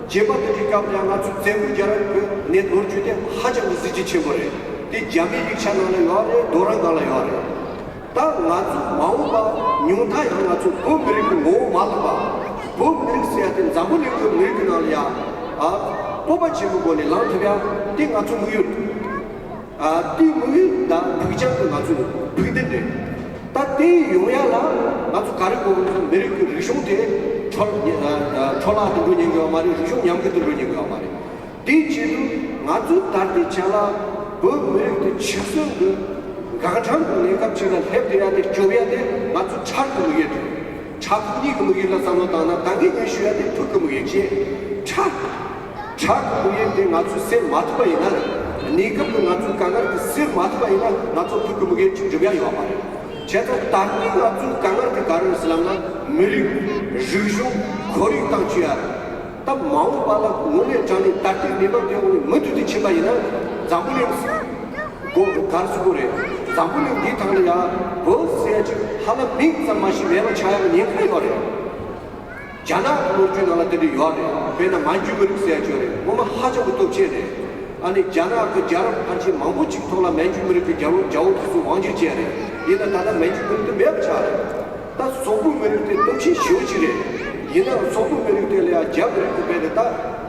བརྒྱད་པ་དེ་འདྲའི་སྐབས་ལ་ང་ཚོའི་བཙན་པོའི་རྒྱལ་རབས་ཀྱི་གནས་ལོ་རྒྱུས་དེ་ཧ་ཅང་གི་གཟི་བརྗིད་ཆེན་པོ་རེད། དེ་རྒྱ་མིའི་ཡིག་ཆ་ནང་ལ་ཡོད་རེད། རྡོ་རིང་སྒང་ལ་ཡོད་རེད། ད་ང་ཚོ་མ་འོངས་པ་ཉུང་མཐའ་ཡང་ང་ཚོ་བོད་མི་རིགས་ཀྱི་ངོ་བོ་མ་ལྷག་པ། བོད་མི་རིགས་ཟེར་ཡ་དེ་འཛམ་བུ་གླིང་གི་མི་རིགས་ཀྱི་ནང་ལ་ཡ་ཨ་སྤོབས་པ་ཆེན་པོའི་སྒོ་ནས་ལངས་ཐུབ་ཡ་དེ་ང་ཚོའི་དམིགས་ཡུལ། ཨ་དེའི་དམིགས་ཡུལ་དང་ཕུགས་རྒྱང་དེ་ང་ཚོའི་ཕུགས་འདུན་རེད། ད་དེ་ཡོང་ཡ་ལ་ང་ཚོ་ག་རེ་དགོས་ཀྱི་རེད་ཟེར་ན། མི་རིགས་ཀྱི་རིག་གཞུང་དེ་འཕྲོ་ཨ་ཨ་འཕྲོ་བརླག་ཏུ་འགྲོ་ཉན་གྱི་ཡོད་མ་རེད། རིག་གཞུང་ཉམས་རྒུད་དུ་འགྲོ་ཉན་གྱི་ཡོད་མ་རེད། དེའི་ཆེད་དུ་ང་ཚོས་ད་ལྟའི་ཆ་ལ་བོད་མི་རིགས་དེ་འཆི་གསོན་གྱི་འགག་འཕྲང་གི་གནས་སྐབས་ཅིག་ལ་སླེབས་བསྡད་ཡ་དེ་སྐྱོབ་ཡ་དེ་ང་ཚོའི་ཕྲུ་གུ་གི་དམིགས་ཡུལ་རེད། ཕྲུ་གུ་གཉིས་ཀྱི་དམིགས་ཡུལ་ལ་བསམ་བློ་བཏང་ན། ད་གིན་ངས་ཞུ་ཡ་དེ་ཕྲུ་གུའི་དམིགས་ཡུལ་བྱས། ཕྲུ་ཕྲུ་གུའི་དམིགས་ཡུལ་དེ་ང་ཚོས་སེལ་མ་ཐུབ་པ་ཡིན་ན། གནས་སྐབས་ཀྱི་ང་ཚོའི་དཀའ་ངལ་དེ་སེལ་མ་ཐུབ་པ་ཡིན་ན། ང་ཚོ་ཕྲུ་གུའི་དམིགས་ཡུལ་ཅིག་འགྲུབ་ཡ་ཡོད་མ་རེད། བྱས་ཙང་ད་ལྟའི་ང་ཚོའི་དཀའ་ངལ་དེ་ག་རེ་རེད་ཟེར་ལབ་ན། མི་རིགས། རིག་གཞུང་། ཁོར་ཡུག་དང་བཅས་ཡ། ད་མ་འོངས་པ་ལ་དངོས་གནས་དྲང་གནས་ད་ལྟའི་གནས་བབ་དེ་འོག་ནས་མུ་མཐུད་དུ་ཕྱིན་པ་ཡིན་ན། འཛམ་བུ་གླིང་སྒོ་གར་སུ་གོ་རེད། འཛམ་བུ་གླིང་འདིའི་ཐང་ལ་ཡ་བོད་ཟེར་ཡ་ཅིག་ཧ་ལམ་མིང་ཙམ་མ་ཞིག་མེད་པ་ཆགས་ཡག་ཉེན་ཁ་ཡོད་རེད། རྒྱ་ནག་གི་ལོ་རྒྱུས་ནང་ལ་དེ་འདྲ་ཡོད་རེད། དཔེར་ན་མན་ཇུ་མི་རིགས་ཟེར་ཡ་ཅིག་ཡོད་རེད། ངོ་མ་ཧ་ཅང་གི་སྟོབས་ཆེན་རེད། ཨ་ནི་རྒྱ་ནག་གི་རྒྱལ་རབས་ཕལ་ཆེར་མང་པོ་ཅིག་ཐོག་ལ་མན་ཇུ་མི་རིགས་ཀྱི་རྒྱལ་པོ་རྒྱལ་པོ་དེ་ཚོས་དབང་བསྒྱུར་བྱས་རེད། ཡིན་ན་ད་ལྟ་མན་ཇུ་མི་རིགས་དེ་མེད་པ་ཆགས་རེད། ད་སོག་པོའི་མི་རིགས་དེ་སྟོབས་ཆེན་ཞེ་པོ་ཅིག་རེད། ཡིན་ནའང་སོག་པོའི་མི་རིགས་དེ་ལ་ཡང་རྒྱ་མི་རིགས་ཀྱི་བས་དེ་ད་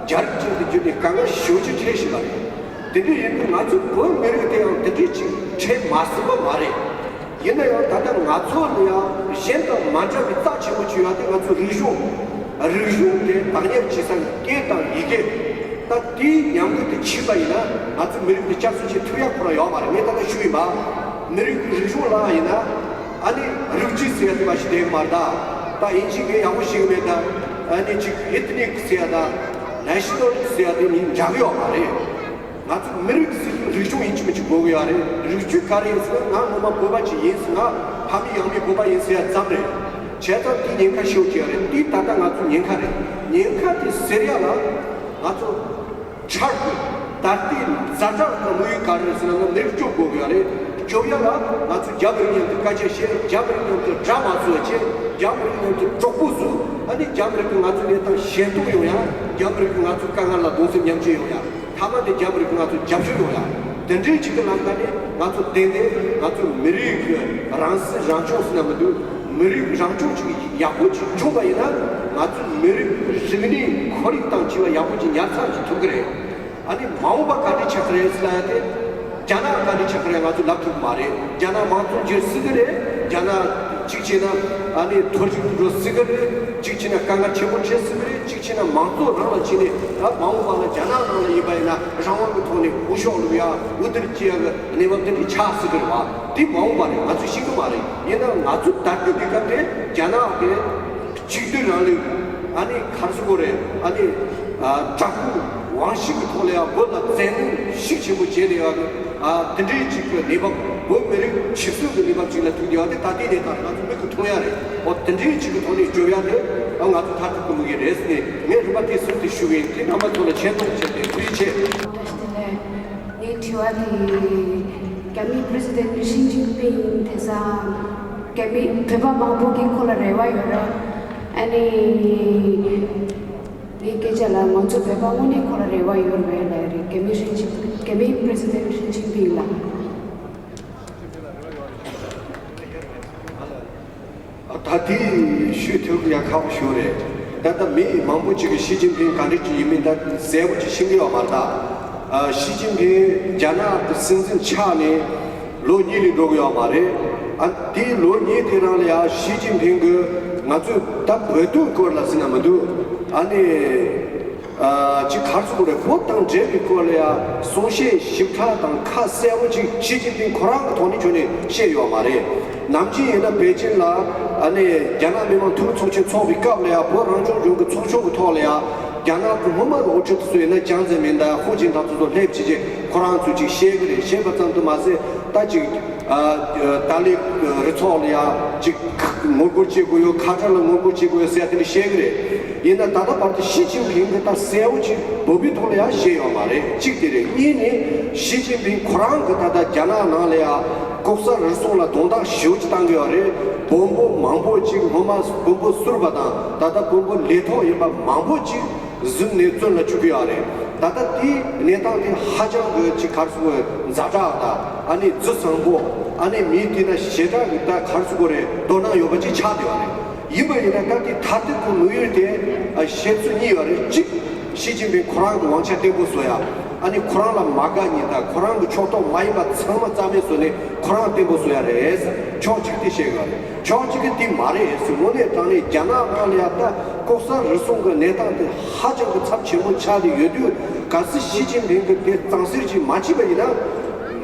རྒྱ་རིགས་ཅན་དུ་གྱུར་ནས་དཀའ་ངལ་ཞེ་པོ་ཅིག་འཕྲད་བཞིན་པ་རེད། དེ་འདྲ་ཡིན་དུས་ང་ཚོའི་བོད་མི་རིགས་དེ་ཡང་དེ་འདྲ་ཅིག་འཕྲད་མ་ཟིན་པ་མ་རེད། ཡིན་ན་ཡང་ད་ལྟ་ང་ཚོ་ལ་ཡང་གཞན་དང་མ་འདྲ་བའི་རྩ་ཆེན་པོ་ཅིག་ཡོད་དེ་ང་ཚོའི་རིག་གཞུང་། རིག་གཞུང་དེ་བདག་གཉེར་བྱེད་ས་སྐད་དང་ཡི་གེ། ད་དེའི་ཉམས་རྒུད་དེ་ཕྱིན་པ་ཡིན་ན་ང་ཚོའི་མི་རིགས་དེ་སྐྱབས་སུ་མཆི་ཐུབ་ཡག་ཁོ་རང་ཡོད་མ་རེད། ངས་ད་ལྟ་ཞུས་ཡིན་པ། མི་རིགས་ཀྱི་རིག་གཞུང་ལ་ཡིན་ན། ཨ་ནི་རིགས་རྒྱུད་ཟེར་ཡ་དེ་མ་ཞིག་བསྡད་གི་མ་རེད་ད། ད་དབྱིན་ཇིའི་སྐད་ཡག་པོ་ཤེས་གི་མེད་ད། ཨ་ནི་ཅིག་ཨེ་ཐི་ནིག་ཟེར་ཡ་ད། ནེ་ཤི་ནལ་ཟེར་ཡ་དེ་གཉིས་འདྲ་གི་ཡོད་མ་རེད། ང་ཚོ་མི་རིགས་ཟེར་དུས་རིག་གཞུང་ཡིན་གཅིག་མིན་གཅིག་དགོས་ཀྱི་ཡོད་རེད། རིགས་རྒྱུད་ག་རེ་ཡིན་ཟེར་ན་ང་ངོ་མ་བོད་པ་ཅིག་ཡིན་ཟེར། ང་ཕ་མེས་ཡང་མེས་བོད་པ་ཡིན་ཟེར་ཡ་ཙམ་རེད། བྱས་ཙང་དེ་ཉེན་ཁ་ཤོར་གྱི་ཡོད་རེད། དེ་ད་ལྟ་ང་ཚོ་ཉེན་ཁ་རེད། ཉེན་ཁ་དེ་སེལ་ཡ་ལ་ང་ཚོ་འཆར་འགོད་ད་ལྟའི་ཛ་དྲག་གི་དམིགས་ཡུལ་ག་རེ་རེད་ཟེར་ན་ང་མི་རིགས་སྐྱོབ་དགོས་ཀྱི་ཡོད་རེད། སྐྱོབ་ཡ་ལ་ང་ཚོ་རྒྱ་མི་རིགས་མཉམ་དུ་སྐད་ཆ་བཤད། རྒྱ་མི་རིགས་མཉམ་དུ་དགྲ་མ་བཟོ་བ་བྱེད། རྒྱ་མི་རིགས་མཉམ་དུ་གྲོགས་པོ་བཟོ། ཨ་ནི་རྒྱ་མི་རིགས་ཀྱིས་ང་ཚོའི་གནས་སྟངས་ཞན་གཏོང་ཡོང་ཡ། རྒྱ་མི་རིགས་ཀྱིས་ང་ཚོའི་དཀའ་ངལ་ལ་གདུང་སེམས་མཉམ་སྐྱེད་ཡོང་ཡ། མཐའ་མ་དེ་རྒྱ་མི་རིགས་ཀྱིས་ང་ཚོར་རྒྱབ་སྐྱོར་ཡོང་ཡ། དེ་འདྲའི་ཅིག་གི་ལམ་ཁ་ནས་ང་ཚོ་ཏན་ཏན་ང་ཚོའི་མི་རིགས་ཀྱི་རང་སྲིད་རང་སྐྱོང་ཟེར་ན་མི་འདུག་མི་རིགས་རང་སྐྱོང་ཅིག་ཡག་པོ་ཅིག་བྱུང་བ་ཡིན་ན། ང་ཚོའི་མི་རིགས་རིག་གནས་ཁོར་ཡུག་དང་བཅས་པ་ཡག་པོ་ཅིག་ཉར་ཚགས་ཅིག་ཐུབ་ཀྱི་རེད། ཨ་ནི་མ་འོངས་པ་ག་འདྲ་ཆགས་ཀྱི་རེད་ཟེར་ན་ཡ་དེ། རྒྱ་ནག་ག་འདྲ་ཆགས་ཀྱི་རེད་ང་ཚོས་ལབ་ཐུབ་ཀྱི་མ་རེད། རྒྱ་ནག་དམངས་གཙོ་འགྱུར་སྲིད་ཀྱི་རེད། རྒྱ་ནག་གཅིག་བྱས་ན་ཨ་ནི་མཐོ་རིམ་དུ་འགྲོ་སྲིད་ཀྱི་རེད། གཅིག་བྱས་ན་དཀའ་ངལ་ཆེན་པོ་འཕྲད་སྲིད་ཀྱི་རེད། གཅིག་བྱས་ན་མང་གཙོ་རང་ལ་བྱས་ནས། ཨ་མ་འོངས་པ་ལ་རྒྱ་ནག་ནང་ལ་ཡིན་པ་ཡིན་ན་རང་དབང་གི་ཐོག་ནས་འུ་ཤོག་བླུག་ཡ་འུ་དིར་སྐྱེ་ཡ་གི་གནས་བབ་དེ་འདྲ་ཆགས་སྲིད་ཀྱི་རེད་བ། དེ་མ་འོངས་པ་རེད། ང་ཚོས་ཤེས་ཀྱི་མ་རེད། ཡིན་ནའང་ང་ཚོས་ད་ལྟའི་གནས་སྐབས་དེ་རྒྱ་ནག་དེ། གཅིག་སྡུད་རིང་ལུགས། ཨ་ནི་ག་རེ་ཟེར་དགོས་རེད། ཨ་ནི་ཨ་དྲག་པོའི་དབང་ཤེད་ཀྱི་ཐོག་ལ་ཡང་བོད་ལ་བཙན་གནོན་ཤུགས་ཆེན་པོ་བྱས་ཏེ་ཡང་ཨ་དེ་འདྲའི་ཅིག་གི་གནས་བབ། བོད་མི་རིགས་ཕྱི་གསོད་ཀྱི་གནས་བབ་ཅིག་ལ་ཐུག་བསྡད་ཡོད་དེ། ད་ལྟའི་གནས་སྟངས་ང་ཚོ་མིག་གིས་མཐོང་ཡ་རེད། འོ་དེ་འདྲའི་ཅིག་གི་ཐོག་ནས་སྐྱོབ་ཡ་དེ་ཨ་ང་ཚོ་མཐར་ཐུག་གི་དམིགས་ཡུལ་རེད་ཟེར་ནས་ངས་རིམ་པ་དེ་གསུམ་དེ་ཞུ་གི་ཡིན། དེ་རྣམ་པ་ཚོ་ལ་ཆེ་མཐོང་བྱས་ཏེ་ཐུགས་རྗེ་ཆེ། ངའི་དྲི་བ་དེ། རྒྱ་མིའི་པི་རེ་སི་ཌེན་ཊི་ཞི་ཅིན་ཕིང་དེང་སང་རྒྱ་མི་བོད་པ་མང་པོ་གིས་ཁོ་ལ་རེ་བ་ཡོད་རེད། ཨ་ནི། ངའི་སྐད་ཆ་ལ་ང་ཚོ་བོད་པ་དངོས་གནས་ཁོ་ལ་རེ་བ་ཡོད་རེད་ལབ་རེད། རྒྱ་མི་ཞི་ཅིན། རྒྱ་མིའི་པི་རེ་སི་ཌེན་ཊི་ཞི་ཅིན་ཕིང་ལ། ད་དེ་ཞུ་ཐུབ་ཡ་ཁག་པོ་ཞིག་རེད། ད་ལྟ་མི་མང་པོ་ཅིག་གིས་ཞི་ཅིན་ཕིང་ག་འདྲ་ཅིག་ཡིན་མིན་ད་གསལ་པོ་ཅིག་ཤེས་ཀྱི་ཡོད་མ་རེད་ད། ཨ་ཞི་ཅིན་ཕིང་རྒྱ་ནག་གི་སྲིད་འཛིན་ཆགས་ནས་ལོ་གཉིས་ལས་འགྲོ་གི་ཡོད་མ་རེད། ཨ་དེའི་ལོ་གཉིས་དེ་རིང་ལ་ཡ་ཞི་ཅིན་ཕིང་གིས་ང་ཚོས་ད་བོད་དོན་སྐོར་ལ་ཟེར་ན་མི་འདུག་ཨ་ནི། ཨ་ཅིག་ག་རེ་ཟེར་དགོས་རེད། བོད་དང་འབྲེལ་བའི་སྐོར་ལ་ཡ་གསུང་བཤད་ཞིབ་ཕྲ་དང་ཁ་གསལ་པོ་ཅིག་ཞི་ཅིན་ཕིང་ཁོ་རང་གི་ཐོག་ནས་ཁྱོན་ནས་བཤད་ཡོད་མ་རེད། ནམ་རྒྱུན་ཡིན་ན་པེ་ཅིན་ལ་ཨ་ནི་རྒྱ་ནག་མི་དམངས་འཐུས་མི་ཚོགས་ཆེན་འཚོགས་པའི་སྐབས་ལ་ཡ་བོད་རང་སྐྱོང་ལྗོངས་ཀྱི་ཚོགས་ཆུང་གི་ཐོག་ལ་ཡ་རྒྱ་ནག་གི་སྔོན་མ་གི་དབུ་ཁྲིད་དེ་ཚོ་ཡིན་ན་ཅང་ཙེ་མིན་དང་ཧུའུ་ཅིན་ཐའོ་དེ་ཚོ་སླེབས་བྱས་རྗེས་ཁོ་རང་ཚོས་ཅིག་བཤད་གི་རེད། བཤད་པ་ཙམ་དུ་མ་ཟད་ད་ཅིག་ཨ་ཏཱ་ལའི་རུ་ཚོགས་ལ་ཡ་ཅིག་ངོ་རྒོལ་བྱེད་དགོས་ཡོད། ཁ་བྲལ་ལ་ངོ་རྒོལ་བྱེད་དགོས་ཡོད་ཟེར་ཡ་དེ་འདྲ་བཤད་གི་རེད། ཡིན་ན་ད་ལྟ་བར་དུ་ཞི་ཅིན་ཕིང་གིས་ད་གསལ་པོ་ཅིག་བོད་པའི་ཐོག་ལ་ཡང་བཤད་ཡོད་མ་རེད། གཅིག་དེ་རེད། གཉིས་ནི་ཞི་ཅིན་ཕིང་ཁོ་རང་གིས་ད་ལྟ་རྒྱ་ནག་ནང་ལ་ཡང་ལྐོག་ཟ་རུལ་སུངས་ལ་རྡུང་རྡེག་ཞེ་པོ་ཅིག་བཏང་གི་ཡོད་རེད། བོན་པོ་མང་པོ་ཅིག་སྔོན་མ་བོན་པོ་ཟུར་པ་དང་ད་ལྟ་བོན་པོ་ལས་ཐོག་ཡིན་པ་མང་པོ་ཅིག་གཟུར་གནས་བཙོན་ལ་བཅུག་གི་ཡོད་རེད། ད་ལྟ་དེའི་གནས་སྟངས་དེ་ཧ་ཅང་གི་ཅིག་ག་རེ་ཟེར་དགོས་རེད། ཛ་དྲག་དང་ཨ་ནི་ལྗིད་ཚང་པོ། ཨ་ནི་མི་དེ་ན་ཞེ་དྲག་གི་ད་ག་རེ་ཟེར་དགོས་རེད། དོ་སྣང་ཡོད་པ་ཅིག་ཆགས་བསྡད་ཡོད་རེད། ཡིན་པ་ཡིན་ན་ད་ལྟའི་མཐར་ཐུག་གི་དམིགས་ཡུལ་དེ་ཨ་བཤད་ཚུལ་གཉིས་ཡོད་རེད། གཅིག་ཞི་ཅིན་ཕིང་ཁོ་རང་གི་དབང་ཆ་བརྟན་པོ་བཟོ་ཡ། ཨ་ནི་ཁོ་རང་ལ་མ་དགའ་མཁན་དང་ཁོ་རང་གི་ཕྱོགས་གཏོགས་མ་ཡིན་པ་ཚང་མ་རྩ་མེད་བཟོས་ནས་ཁོ་རང་བརྟན་པོ་བཟོ་ཡ་རེད། ཕྱོགས་གཅིག་དེ་བཤད་ཡོད་རེད། ཕྱོགས་གཅིག་གིས་དེ་མ་རེད་ཟེར། དངོས་གནས་དྲང་གནས་རྒྱ་ནག་ནང་ལ་ཡ་ད་ལྐོག་ཟ་རུལ་སུངས་ཀྱི་གནས་སྟངས་དེ་ཧ་ཅང་གི་ཚབས་ཆེན་པོ་ཆགས་ཏེ་ཡོད་དུས། གལ་སྲིད་ཞི་ཅིན་ཕིང་གིས་དེ་གཙང་སེལ་ཅིག་མ་བྱས་པ་ཡིན་ན།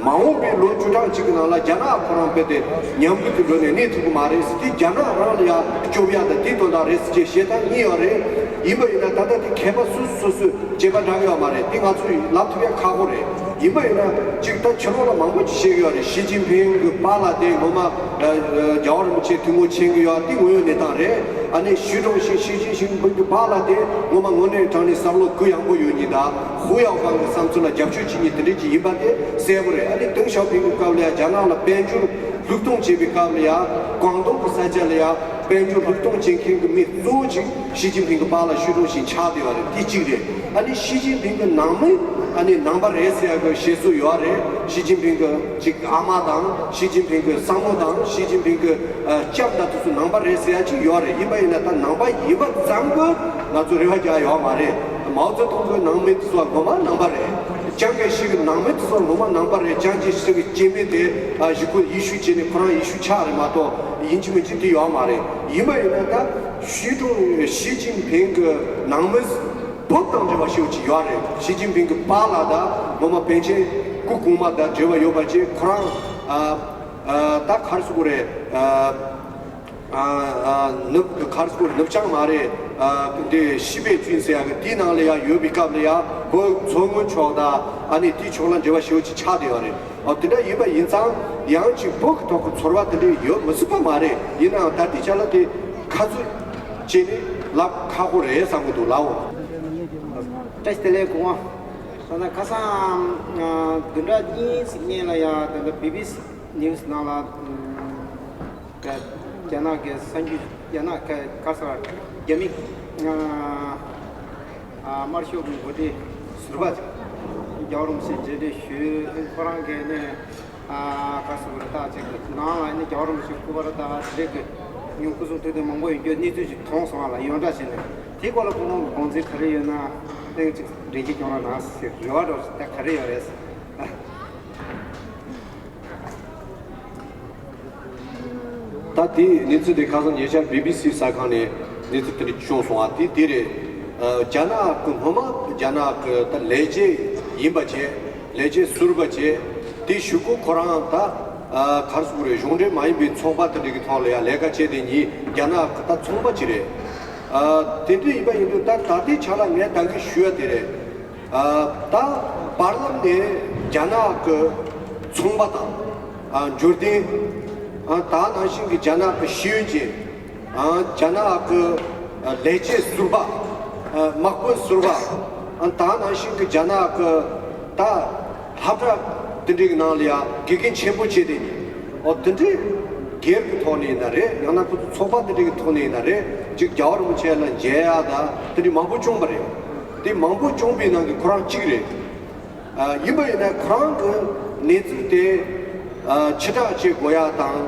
མ་འོངས་པའི་ལོ་བཅུ་ཕྲག་གཅིག་གི་ནང་ལ་རྒྱ་ནག་ཁོ་རང་རྦད་དེ་ཉམས་རྒུད་དུ་འགྲོ་ནས་གནས་ཐུབ་ཀྱི་མ་རེད་ཟེར། དེ་རྒྱ་ནག་རང་ལ་ཡ་སྐྱོབ་ཡ་ད་དེའི་དོན་དག་རེད་ཟེར་བྱས་བཤད་སྟངས་གཉིས་ཡོད་རེད། ཡིན་པ་ཡིན་ན་ད་ལྟ་དེ་མཁས་པ་སོ་སོ་སོ་སོས་དཔྱད་པ་བསྒྲགས་ཡོད་མ་རེད། དེ་ང་ཚོས་ལབ་ཐུབ་ཡ་ཁག་པོ་རེད། ཡིན་པ་ཡིན་ན་ཅིག་ད་ཕྱི་ལོགས་ལ་མང་པོ་ཅིག་བཤད་ཀྱི་ཡོད་རེད། ཞི་ཅིན་ཕིང་གི་པཱ་ལགས་དེ་སྔོན་མ་ཨ་ཨ་རྒྱལ་བ་རིན་པོ་ཆེའི་ཐུགས་སྨོན་མཁྱེན་གྱི་ཡོད། དེ་དངོས་ཡོད་གནས་སྟངས་རེད། ཨ་ནི་ཞི་ཀྲུང་ཞི་ཞི་ཅིན་ཕིང་གི་ཕར་ལ་དེ་ངོ་མ་དངོས་གནས་དྲང་གནས་བསམ་བློ་གུ་ཡངས་པོ་ཡོད་མཁན་དང་ཧུའུ་ཡའོ་ཁང་གི་བསམ་ཚུལ་ལ་རྒྱབ་སྐྱོར་བྱེད་མཁན་དེ་འདྲ་ཅིག་ཡིན་པ་དེ་གསལ་པོ་རེད། ཨ་ནི་ཏེང་ཞའོ་ཕིང་གི་སྐབས་ལ་ཡང་རྒྱ་ནག་ལ་དཔལ་འབྱོར་བློས་གཏོང་བྱེད་པའི་སྐབས་ལ་ཡང་ཀོང་ཏུང་གི་ས་ཆ་ལ་ཡང་དཔལ་འབྱོར་བློས་གཏོང་བྱེད་མཁན་གྱི་མི་གཙོ་བོ་ཅིག་ཞི་ཅིན་ཕིང་གི་ཕར་ལ་ཞི་ཀྲུང་ཞི་ཆགས་བསྡད་པ་རེད། དེ་གཅིག་རེད། ཨ་ནི་ཞི་ཅིན་ཕིང་གི་ནང་མི་ཨ་ནི་ནང་པ་རེད་ཟེར་ཡག་གི་བཤད་སྲོལ་ཡོད་རེད། ཞི་ཅིན་ཕིང་གི་ཅིག་ཨ་མ་དང་ཞི་ཅིན་ཕིང་གི་སྲས་མོ་དང་ཞི་ཅིན་ཕིང་གི་ཨ་ལྕམ་དང་དེ་ཚོ་ནང་པ་རེད་ཟེར་ཡག་ཅིག་ཡོད་རེད། ཡིན་པ་ཡིན་ན་ད་ནང་པ་ཡིན་པ་ཙམ་གྱིས་ང་ཚོ་རེ་བ་རྒྱག་ཡོད་མ་རེད། མའོ་ཙེ་ཏུང་གི་ནང་མི་དེ་ཚོ་ངོ་མ་ནང་པ་རེད། ཅང་ཀེ་ཤི་གི་ནང་མི་དེ་ཚོ་ངོ་མ་ནང་པ་རེད། ཅང་ཀེ་ཤི་གི་སྐྱེ་དམན་དེ་ཨ་ཞི་ཁོ་ཡེ་ཤུ་བྱས་ནས་ཁོ་རང་ཡེ་ཤུ་ཆགས་རེད་མ་གཏོགས་ཡིན་གཅིག་མིན་གཅིག་དེ་ཡོད་མ་རེད། ཡིན་པ་ཡིན་ན་ད་ཞི་ཀྲུང་ཞི་ཅིན་ཕིང་གི་ནང་མི་བོད་དང་འབྲེལ་བ་ཞེ་པོ་ཅིག་ཡོད་རེད། ཞི་ཅིན་ཕིང་གི་པཱ་ལགས་དང་ངོ་མ་པཎ་ཆེན་སྐུ་གོང་མ་དང་འབྲེལ་བ་ཡོད་པ་བཅས་ཁོ་རང་ཨ་ཨ་ད་ག་རེ་ཟེར་དགོས་རེད། ཨ་ཨ་ནུབ་ག་རེ་ཟེར་དགོས་རེད། ནུབ་བྱང་མ་རེད། ཨ་འདི་ཤི་པའི་ཅུན་ཟེར་ཡག་གི་དེའི་ནང་ལ་ཡང་ཡོད་པའི་སྐབས་ལ་ཡང་བོད་མཚོ་སྔོན་ཕྱོགས་དང་ཨ་ནི་དེའི་ཕྱོགས་ལ་འབྲེལ་བ་ཞེ་པོ་ཅིག་ཆགས་བསྡད་ཡོད་རེད། ཨོ་དེ་འདྲ་ཡིན་པ་ཡིན་ཙང་ཡང་ཅིག་བོད་ཀྱི་ཐོག་གི་ཚོར་བ་དེ་འདྲ་ཡོད་མི་སྲིད་པ་མ་རེད། ཡིན་ནའང་ད་ལྟའི་ཆ་ལ་དེ་ཁ་ཚུད་བྱས་ནས་ལབ་ཁག་པོ་རེད་བསམ་གྱི་འདུག་ལགས། བཀྲ་ཤིས་བདེ་ལེགས་སྐུ་ངོ། ད་ལྟ་ཁ་སང་བདུན་ཕྲག་གཉིས་ཙམ་སྔོན་ལ་ཡང་ད་ལྟ་བི་བི་སི་ནིའུ་སི་ནང་ལ་རྒྱ་ནག་གི་གསར་འགྱུར་རྒྱ་ནག་ག་ག་ས་རྒྱ་མི་དམར་ཤོག་གི་འགོ་ཁྲིད་ཟུར་པ་རྒྱལ་བ་རིན་པོ་ཆེ་མཇལ་འཕྲད་ཞུས། ཁོ་རང་གིས་ནས་ཨ་ག་སུ་ར་ད་ཅིག་ནང་ལ་ནི་རྒྱལ་བ་རིན་པོ་ཆེ་སྐུ་པར་ད་དེ་གི་ཉུང་སྐུ་གསུང་ཐུགས་དེ་མང་པོ་ཡོད་རྒྱུ་གནས་ཚུལ་ཞིག་མཐོང་སོང་བ་ལ་ཡོངས་གྲགས་བྱས་ནས་དེ་སྐོར་ལ་ཁོང་རང་དགོངས་ཚུལ་ག་རེ་ཡོད་ན་ཨེ་ཅིག་འགྲེལ་བརྗོད་སྐྱོན་རོགས་གནང་ཟེར་རེ་བ་འདྲ་ཞིག་ད་ག་རེ་ཡོད་རེད། ད་དེའི་གནས་ཚུལ་དེ་ཁ་སང་ཉེ་ཆར་བི་བི་སི་གསར་ཁང་ནས་གནས་ཚུལ་དེ་འདྲ་བྱུང་སོང་བ་དེ་དེ་རེད། ཨ་རྒྱ་ནག་གི་སྔོན་མ་རྒྱ་ནག་གི་ད་ལས་བྱེད་ཡིན་པ་བྱས། ལས་བྱེད་ཟུར་པ་བྱས། དེ་གཞུག་གུ་ཁོ་རང་ད་ཨ་ག་རེ་ཟེར་དགོས་རེད། གཞུང་འབྲེལ་མ་ཡིན་པའི་ཚོགས་པ་དེ་འདྲ་གི་ཐོག་ལ་ཡང་ལས་ཀ་བྱས་ཏེ་ཉིད་རྒྱ་ནག་གི་ད་ཚོང་པ་ཅིག་རེད། ཨ་དེ་འདྲ་ཡིན་པ་ཡིན་དུས་ད་ད་ལྟའི་ཆ་ལ་ངས་ད་གིན་ཞུ་ཡ་དེ་རེད། ཨ་ད་བར་ལམ་ནས་རྒྱ་ནག་གི་ཚོང་པ་དང་ཨ་འབྱོར་ལྡན། ཨ་ད་ནང་བཞིན་གྱི་རྒྱ་ནག་གི་ཤེས་ཡོན་ཅན། ཨ་རྒྱ་ནག་གི་ཨ་ལས་བྱེད་ཟུར་པ། ཨ་དམག་དཔོན་ཟུར་པ། ཨ་ད་ནང་བཞིན་གྱི་རྒྱ་ནག་གི་ད་སློབ་གྲྭ་དེ་འདྲའི་གི་ནང་ལ་ཡང་དགེ་རྒན་ཆེན་པོ་བྱས་ཏེ་ནི། ཨོ་དེ་འདྲའི་སྒེར་གྱི་ཐོག་ནས་ཡིན་ན་རེད། ཡང་ན་ཁོ་ཚོ་ཚོགས་པ་དེ་འདྲའི་གི་ཐོག་ནས་ཡིན་ན་རེད། ཅིག་རྒྱལ་བ་རིན་པོ་ཆེ་ལ་མཇལ་ཡ་ད་དེ་འདྲའི་མང་པོ་བྱུང་བ་རེད། དེ་མང་པོ་བྱུང་བའི་ནང་གི་ཁོ་རང་གཅིག་རེད། ཨ་ཡིན་པ་ཡིན་ན་ཁོ་རང་གི་གནས་ཚུལ་དེ་ཨ་ཕྱིར་བསྒྲགས་བྱེད་དགོས་ཡ་དང་།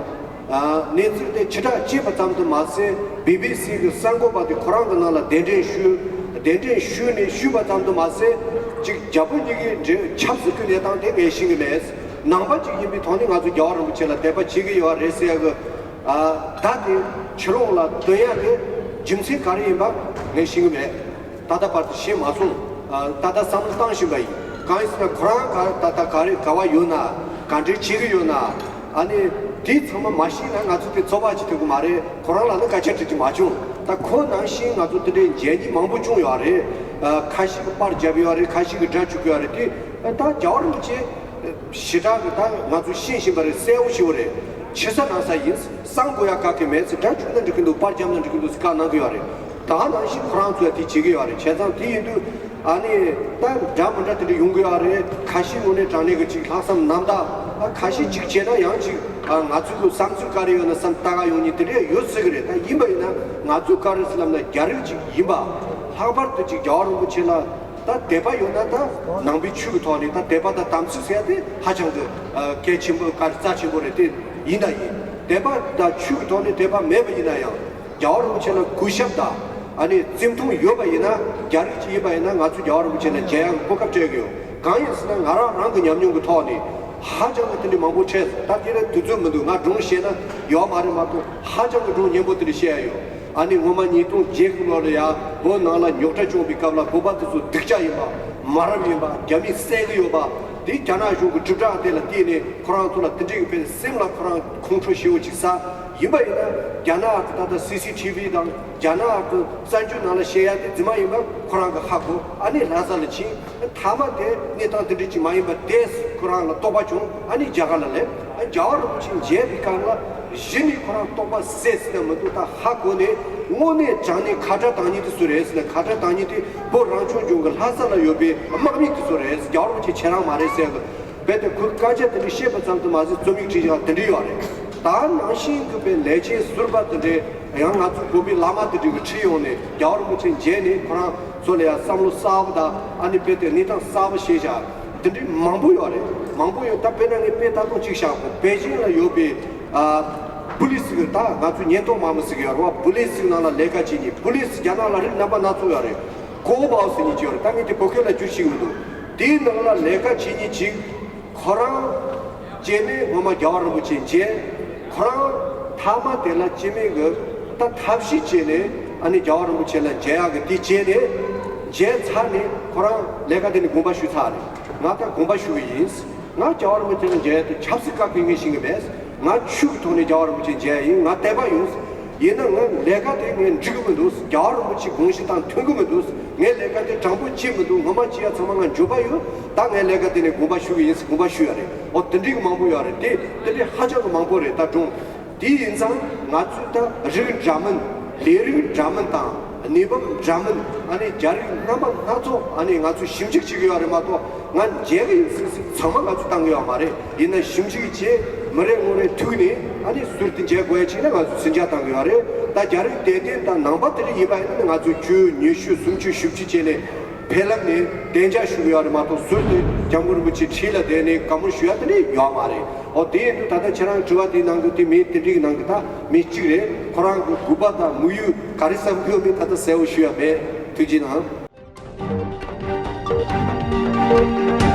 ཨ་གནས་ཚུལ་དེ་ཕྱིར་བསྒྲགས་བྱས་པ་ཙམ་དུ་མ་ཟད། བི་བི་སི་གི་གསར་འགོད་པ་དེ་ཁོ་རང་གི་ནང་ལ་གདན་འདྲེན་ཞུས། གདན་འདྲེན་ཞུས་ནས་ཞུས་པ་ཙམ་དུ་མ་ཟད། ཅིག་རྒྱ་བོད་གཉིས་ཀའི་འབྲེལ་ཆབ་སྲིད་ཀྱི་གནས་སྟངས་དེ་ངས་ཤེས་ཀྱི་མེད། ནང་པ་ཅིག་ཡིན་པའི་ཐོག་ནས་ང་ཚོ་རྒྱལ་བ་རིན་པོ་ཆེ་ལ་དད་པ་བྱེད་ཀྱི་ཡོད་རེད་ཟེར་ཡ་གི་ཨ་བརྡ་དེ་ཕྱི་ལོགས་ལ་སྟོན་ཡ་དེ་རྒྱུ་མཚན་ག་རེ་ཡིན་པ་ངས་ཤེས་ཀྱི་མེད། ད་ལྟ་བར་དུ་ཤེས་མ་སོང་། ཨ་ད་ལྟ་བསམ་བློ་བཏང་བཞིན་པ་ཡིན། གང་ཡིན་ཟེར་ན་ཁོ་རང་ག་ད་ལྟ་ག་རེ་ག་བ་ཡོད་ན། ག་འདྲ་བྱེད་ཀྱི་ཡོད་ན། ཨ་ནི་དེ་ཚང་མ་མ་ཤེས་ན་ང་ཚོ་དེ་ཚོགས་པ་ཅིག་ཐུབ་ཀྱི་མ་རེད། ཁོ་རང་ལ་ནི་སྐད་ཆ་དྲི་རྒྱུ་མ་བྱུང་། ད་ཁོ་ནང་བཞིན་ང་ཚོ་དེ་འདྲའི་མཇལ་མཁན་མང་པོ་བྱུང་ཡོད་རེད། ཨ་ཁ་ཤས་ཀྱིས་པར་བརྒྱབ་ཡོད་རེད། ཁ་ཤས་ཀྱིས་སྒྲ་བཅུག་གི་ཡོད་རེད། དེ་ད་རྒྱལ་བ་རིན་པོ་ཆེ་ཞེ་དྲག་གི་ད་ང་ཚོས་ཤེས་བཞིན་པ་རེད། གསལ་པོ་ཞེ་པོ་རེད། ཕྱི་ས་ནང་ས་ཡིན། གསང་དགོས་ཡ་ག་གེ་མེད་ཟེར། སྒྲ་བཅུག་ན་འགྲིག་གི་འདུག་པར་བརྒྱབ་ན་འགྲིག་གི་འདུག་ཟེར་བཀའ་གནང་གི་ཡོད་རེད། ད་ནང་བཞིན་ཁོ་རང་ཚོས་དེ་བྱེད་ཀྱི་ཡོད་རེད། བྱས་ཙང་དེ་ཡིན་དུས་ཨ་ནི་ད་འདྲ་མི་འདྲ་དེ་འདྲ་ཡོང་གི་ཡོད་རེད། ཁ་ཤས་དངོས་གནས་དྲང་གནས་ཀྱི་ཅིག་ལྷག་བསམ་རྣམ་དག་ཨ་ཁ་ཤས་ཅིག་བྱས་ན་ཡང་ཅིག་ཨ་ང་ཚོའི་གི་བསམ་ཚུལ་ག་རེ་ཡོད་ན་བསམ་ལྟ་ག་ཡོང་མཁན་དེ་འདྲ་ཡོད་སྲིད་གི་རེད། ད་ཡིན་པ་ཡིན་ན་ང་ཚོས་ག་རེ་ཟེར་ལབ་ན་རྒྱ་རིགས་ཅིག་ཡིན་པ། ལྷག་པར་དུ་ཅིག་རྒྱལ་བ་རིན་པོ་ཆེ་ལ་ད་དད་པ་ཡོད་ན་ད་ནང་པའི་ཆོས་ཀྱི་ཐོག་ནས་ད་དད་པ་དང་དམ་ཚིག་ཟེར་ཡ་དེ་ཧ་ཅང་གི་ཨ་གལ་ཆེན་པོ་དཀའ་རྩ་ཆེན་པོ་རེད། དེ་ཡིན་ད་ཡིན། དད་པ་དང་ཆོས་ཀྱི་ཐོག་ནས་དད་པ་མེད་པ་ཡིན་ན་ཡང་རྒྱལ་བ་རིན་པོ་ཆེ་ལ་གུས་ཞབས་དང་ཨ་ནི་བརྩི་མཐོང་ཡོད་པ་ཡིན་ན། རྒྱ་རིགས་ཅིག་ཡིན་པ་ཡིན་ན་ང་ཚོ་རྒྱལ་བ་རིན་པོ་ཆེ་ལ་མཇལ་ཡག་གི་གོ་སྐབས་སྤྲད་ཀྱི་ཡོད། གང་ཡིན་ཟེར་ན་ང་རང་རང་གི་ཉམས་མྱོང་གི་ཐོག་ནས་ཧ་ཅང་གི་དེ་འདྲ་མང་པོ་འཕྲད་སོང་། ད་དེ་རིང་དུས་ཚོད་མི་འདུག་ང་སྒྲུང་བཤད་ན་ཡོད་མ་རེད་མ་གཏོགས་ཧ་ཅང་གི་སྒྲུང་སྙན་པོ་དེ་འདྲ་བཤད་ཡ་ཡོད། ཨ་ནི་སྔོན་མ་ཉིས་སྟོང་བརྒྱད་ཀྱི་ལོ་ལ་ཡང་བོད་ནང་ལ་རྙོག་དྲ་བྱུང་བའི་སྐབས་ལ་བོད་པ་དེ་ཚོ་སྡུག་ཅག་ཡིན་པ། མ་རབས་ཡིན་པ། རྒྱ་མིས་བསད་ཀྱི་ཡོད་པ། དེ་རྒྱ་ནག་གཞུང་གི་དྲིལ་བསྒྲགས་དེ་ལ་བལྟས་ནས་ཁོ་རང་ཚོ་ལ་དེ་འདྲའི་གི་དཔེ་སེམས་ལ་ཁོ་རང་ཁོང་ཁྲོ་ཞེ་པོ་ཅིག་ཟ། ཡིན་པ་ཡིན་ན་རྒྱ་ནག་གི་ད་ལྟ་སི་སི་ཐི་བི་དང་རྒྱ་ནག་གི་གསར་འགྱུར་ནང་ལ་བཤད་ཡ་དེ་རྫུན་མ་ཡིན་པ་ཁོ་རང་གི་ཧ་གོ། ཨ་ནི་ལྷ་ས་ལ་ཕྱིན། མཐའ་མ་དེ་གནས་སྟངས་དེ་འདྲ་ཅིག་མ་ཡིན་པ་དེ་ཁོ་རང་ལ་རྟོགས་པ་བྱུང་། ཨ་ནི་རྒྱ་གར་ལ་སླེབས། ཨ་རྒྱལ་བ་རིན་པོ་ཆེ་མཇལ་བའི་སྐབས་ལ་གཞི་ནས་ཁོ་རང་རྟོགས་པ་སད་ཟེར་ན་མི་འདུག་ད་ཧ་གོ་ནས་ དངོས་གནས་དྲང་གནས་ཁ་བྲལ་བཏང་མཁན་དེ་སུ་རེད་ཟེར་ན། ཁ་བྲལ་བཏང་མཁན་དེ་བོད་རང་སྐྱོང་ལྗོངས་ཀྱི་ལྷ་ས་ལ་ཡོད་པའི་དམག་མི་དེ་ཚོ་རེད། རྒྱལ་བ་རིན་པོ་ཆེ་ཁྱེད་རང་མ་རེད་ཟེར་གི། རྦད་དེ་ཁོའི་སྐད་ཆ་དེ་འདྲ་བཤད་པ་ཙམ་དུ་མ་ཟད་རྩོམ་ཡིག་བྲིས་ཀྱང་དེ་འདྲ་ཡོད་རེད། ད་ནང་བཞིན་གྱི་པའི་ལས་བྱེད་ཟུར་པ་དེ་འདྲས་ཡང་ང་ཚོ་བོད་པའི་བླ་མ་དེ་འདྲས་ཀྱི་ཁྲིད་ཡོང་ནས་རྒྱལ་བ་རིན་པོ་ཆེ་མཇལ་ནས་ཁོ་རང་ཚོ་ལ་ཡང་བསམ་བློ་གསར་པ་དང་ཨ་ནི་རྦད་དེ་གནས་སྟངས་གསར་པ་ཤེས་བྱ་དེ་འདྲས་མང་པོ་ཡོད་རེད། མང་པོ་ཡོད། ད་དཔེར་ན་ངས་དཔེ་ལྟ་སྟངས་གཅིག་བཞག་གོ། པེ་ཅིང་ལ་ཡོད་པའི་ཨ་པུ་ལི་སི་གི་ད་ང་ཚོ་ཉེན་རྟོག་དམག་མི་ཟེར་གི་ཡོད་རེད་བ། པུ་ལི་སི་ནང་ལ་ལས་ཀ་བྱེད་མཁན། པུ་ལི་སི་རྒྱ་ནག་ལ་རིགས་རྣམ་པ་སྣ་ཚོགས་ཡོད་རེད། ཁོ་བོ་བའོ་ཟེར་མཁན་ཅིག་ཡོད་རེད། ད་ངས་དེ་བོད་སྐད་ལ་བསྒྱུར་ཤེས་ཀྱི་མི་འདུག། དེའི་ནང་ལ་ལས་ཀ་བྱེད་མཁན་ཅིག་ཁོ་རང་སྐྱེ་དམན་ངོ་མ་རྒྱལ་བ་རིན་པོ་ཆེ་མཇལ། ཁོ་རང་མཐའ་མ་དེ་ལ་སྐྱེ་དམན་གྱི་ད་ཐབས་ཤེས་བྱས་ནས་ཨ་ནི་རྒྱལ་བ་རིན་པོ་ཆེ་ལ་མཇལ་ཡག་གི་དེ་བྱས་ནས་མཇལ་ཚར་ནས་ཁོ་རང་ལས་ཀ་དེ་ནས་དགོངས་པ་ཞུས་ཚར་རེད། ང་ད་དགོངས་པ་ཞུ་གི་ཡིན། ང་རྒྱལ་བ་རིན་པོ་ཆེ་ལ་མཇལ་ཡག་དེ་ཆབ་སྲིད་བཀག་འགོག་ངས་ཤེས་ཀྱི་མེད། ང་ཆོས་ཀྱི་ཐོག་ནས་རྒྱལ་བ་རིན་པོ་ཆེ་མཇལ་ཡག་ཡིན། ང་དད་པ་ཡོད། ཡིན་ན་ང་ལས་ཀ་དེ་ངས་འགྲིག་གི་མི་འདུག། རྒྱལ་བ་རིན་པོ་ཆེའི་དགོངས་གཞི་དང་མཐུན་གི་མི་འདུག། ངས་ལས་ཀ་དེ་དྲང་པོ་བྱེད་མི་འདུག། ངོ་མ་བྱེད་ཡག་ཚང་མ་ང་འགྱོད་པ་ཡོད། ད་ངས་ལས་ཀ་དེ་ནས་དགོངས་པ་ཞུ་གི་ཡིན་ཟེར་དགོངས་པ་ཞུ་ཡག་རེད། འོ་དེ་འདྲའི་གི་མང་པོ་ཡོད་རེད། དེ་དེ་འདྲའི་ཧ་ཅང་གི་མང་པོ་རེད། ད་སྒྲུང་དེ་ཡིན་ཙང་ང་ཚོས་ད་རིགས་འདྲ་མིན། ལས་རིགས་འདྲ་མིན་དང་གནས་བབ་འདྲ་མིན། ཨ་ནི་རྒྱ་རིགས་རྣམ་པ་སྣ་ཚོགས་ཨ་ནི་ང་ཚོས་ཞིབ་འཇུག་བྱེད་ཀྱི་ཡོད་རེད་མ་གཏོགས། ང་མཇལ་གི་ཡིན་ཟེར་ཟེར་ཚང་མ་ང་ཚོས་བཏང་གི་ཡོད་མ་རེད། ཡིན་ན་ཞིབ་འཇུག་བྱས་མི་རེ་ངོ་རེ་ཐུག་ནས་ཨ་ནི་ཟུར་དུ་མཇལ་དགོས་ཡག་ཅིག་ན་ང་ཚོས་ཟིན་བྲིས་བཏང་གི་ཡོད་རེད། ད་རྒྱ་རིགས་དད་ལྡན་དང་ནང་པ་དེ་འདྲ་ཡིན་པ་ཡིན་ན་ང་ཚོས་བཅུ་ཉི་ཤུ་སུམ་ཅུ་བཞི་བཅུ་བྱས་ནས་ཕེབས་ལམ་ནས་གདན་འཇགས་ཞུ་གི་ཡོད་རེད་མ་གཏོགས། ཟུར་དུ་སྐྱབས་མགོན་རིན་པོ་ཆེའི་འཁྲིས་ལ་བསྡད་ནས་བཀའ་མོལ་ཞུ་ཡག་དེ་འདྲ་ཡོད་མ་རེད། འོ་དེ་ཡིན་དུས་ད་ལྟ་ཁྱེད་རང་དྲི་བ་དེའི་ནང་གི་དེ་མི་དེ་འདྲའི་གི་ནང་གི་ད་མི་གཅིག་རེད། ཁོ་རང་གི་དགོས་པ་དང་དམིགས་ཡུལ་ག་རེ་བསམ་གི་ཡོད་མེད་ད་ལྟ་གསལ་བོ་ཞུ་ཡག་མེད། ཐུགས་རྗེ་གནང་།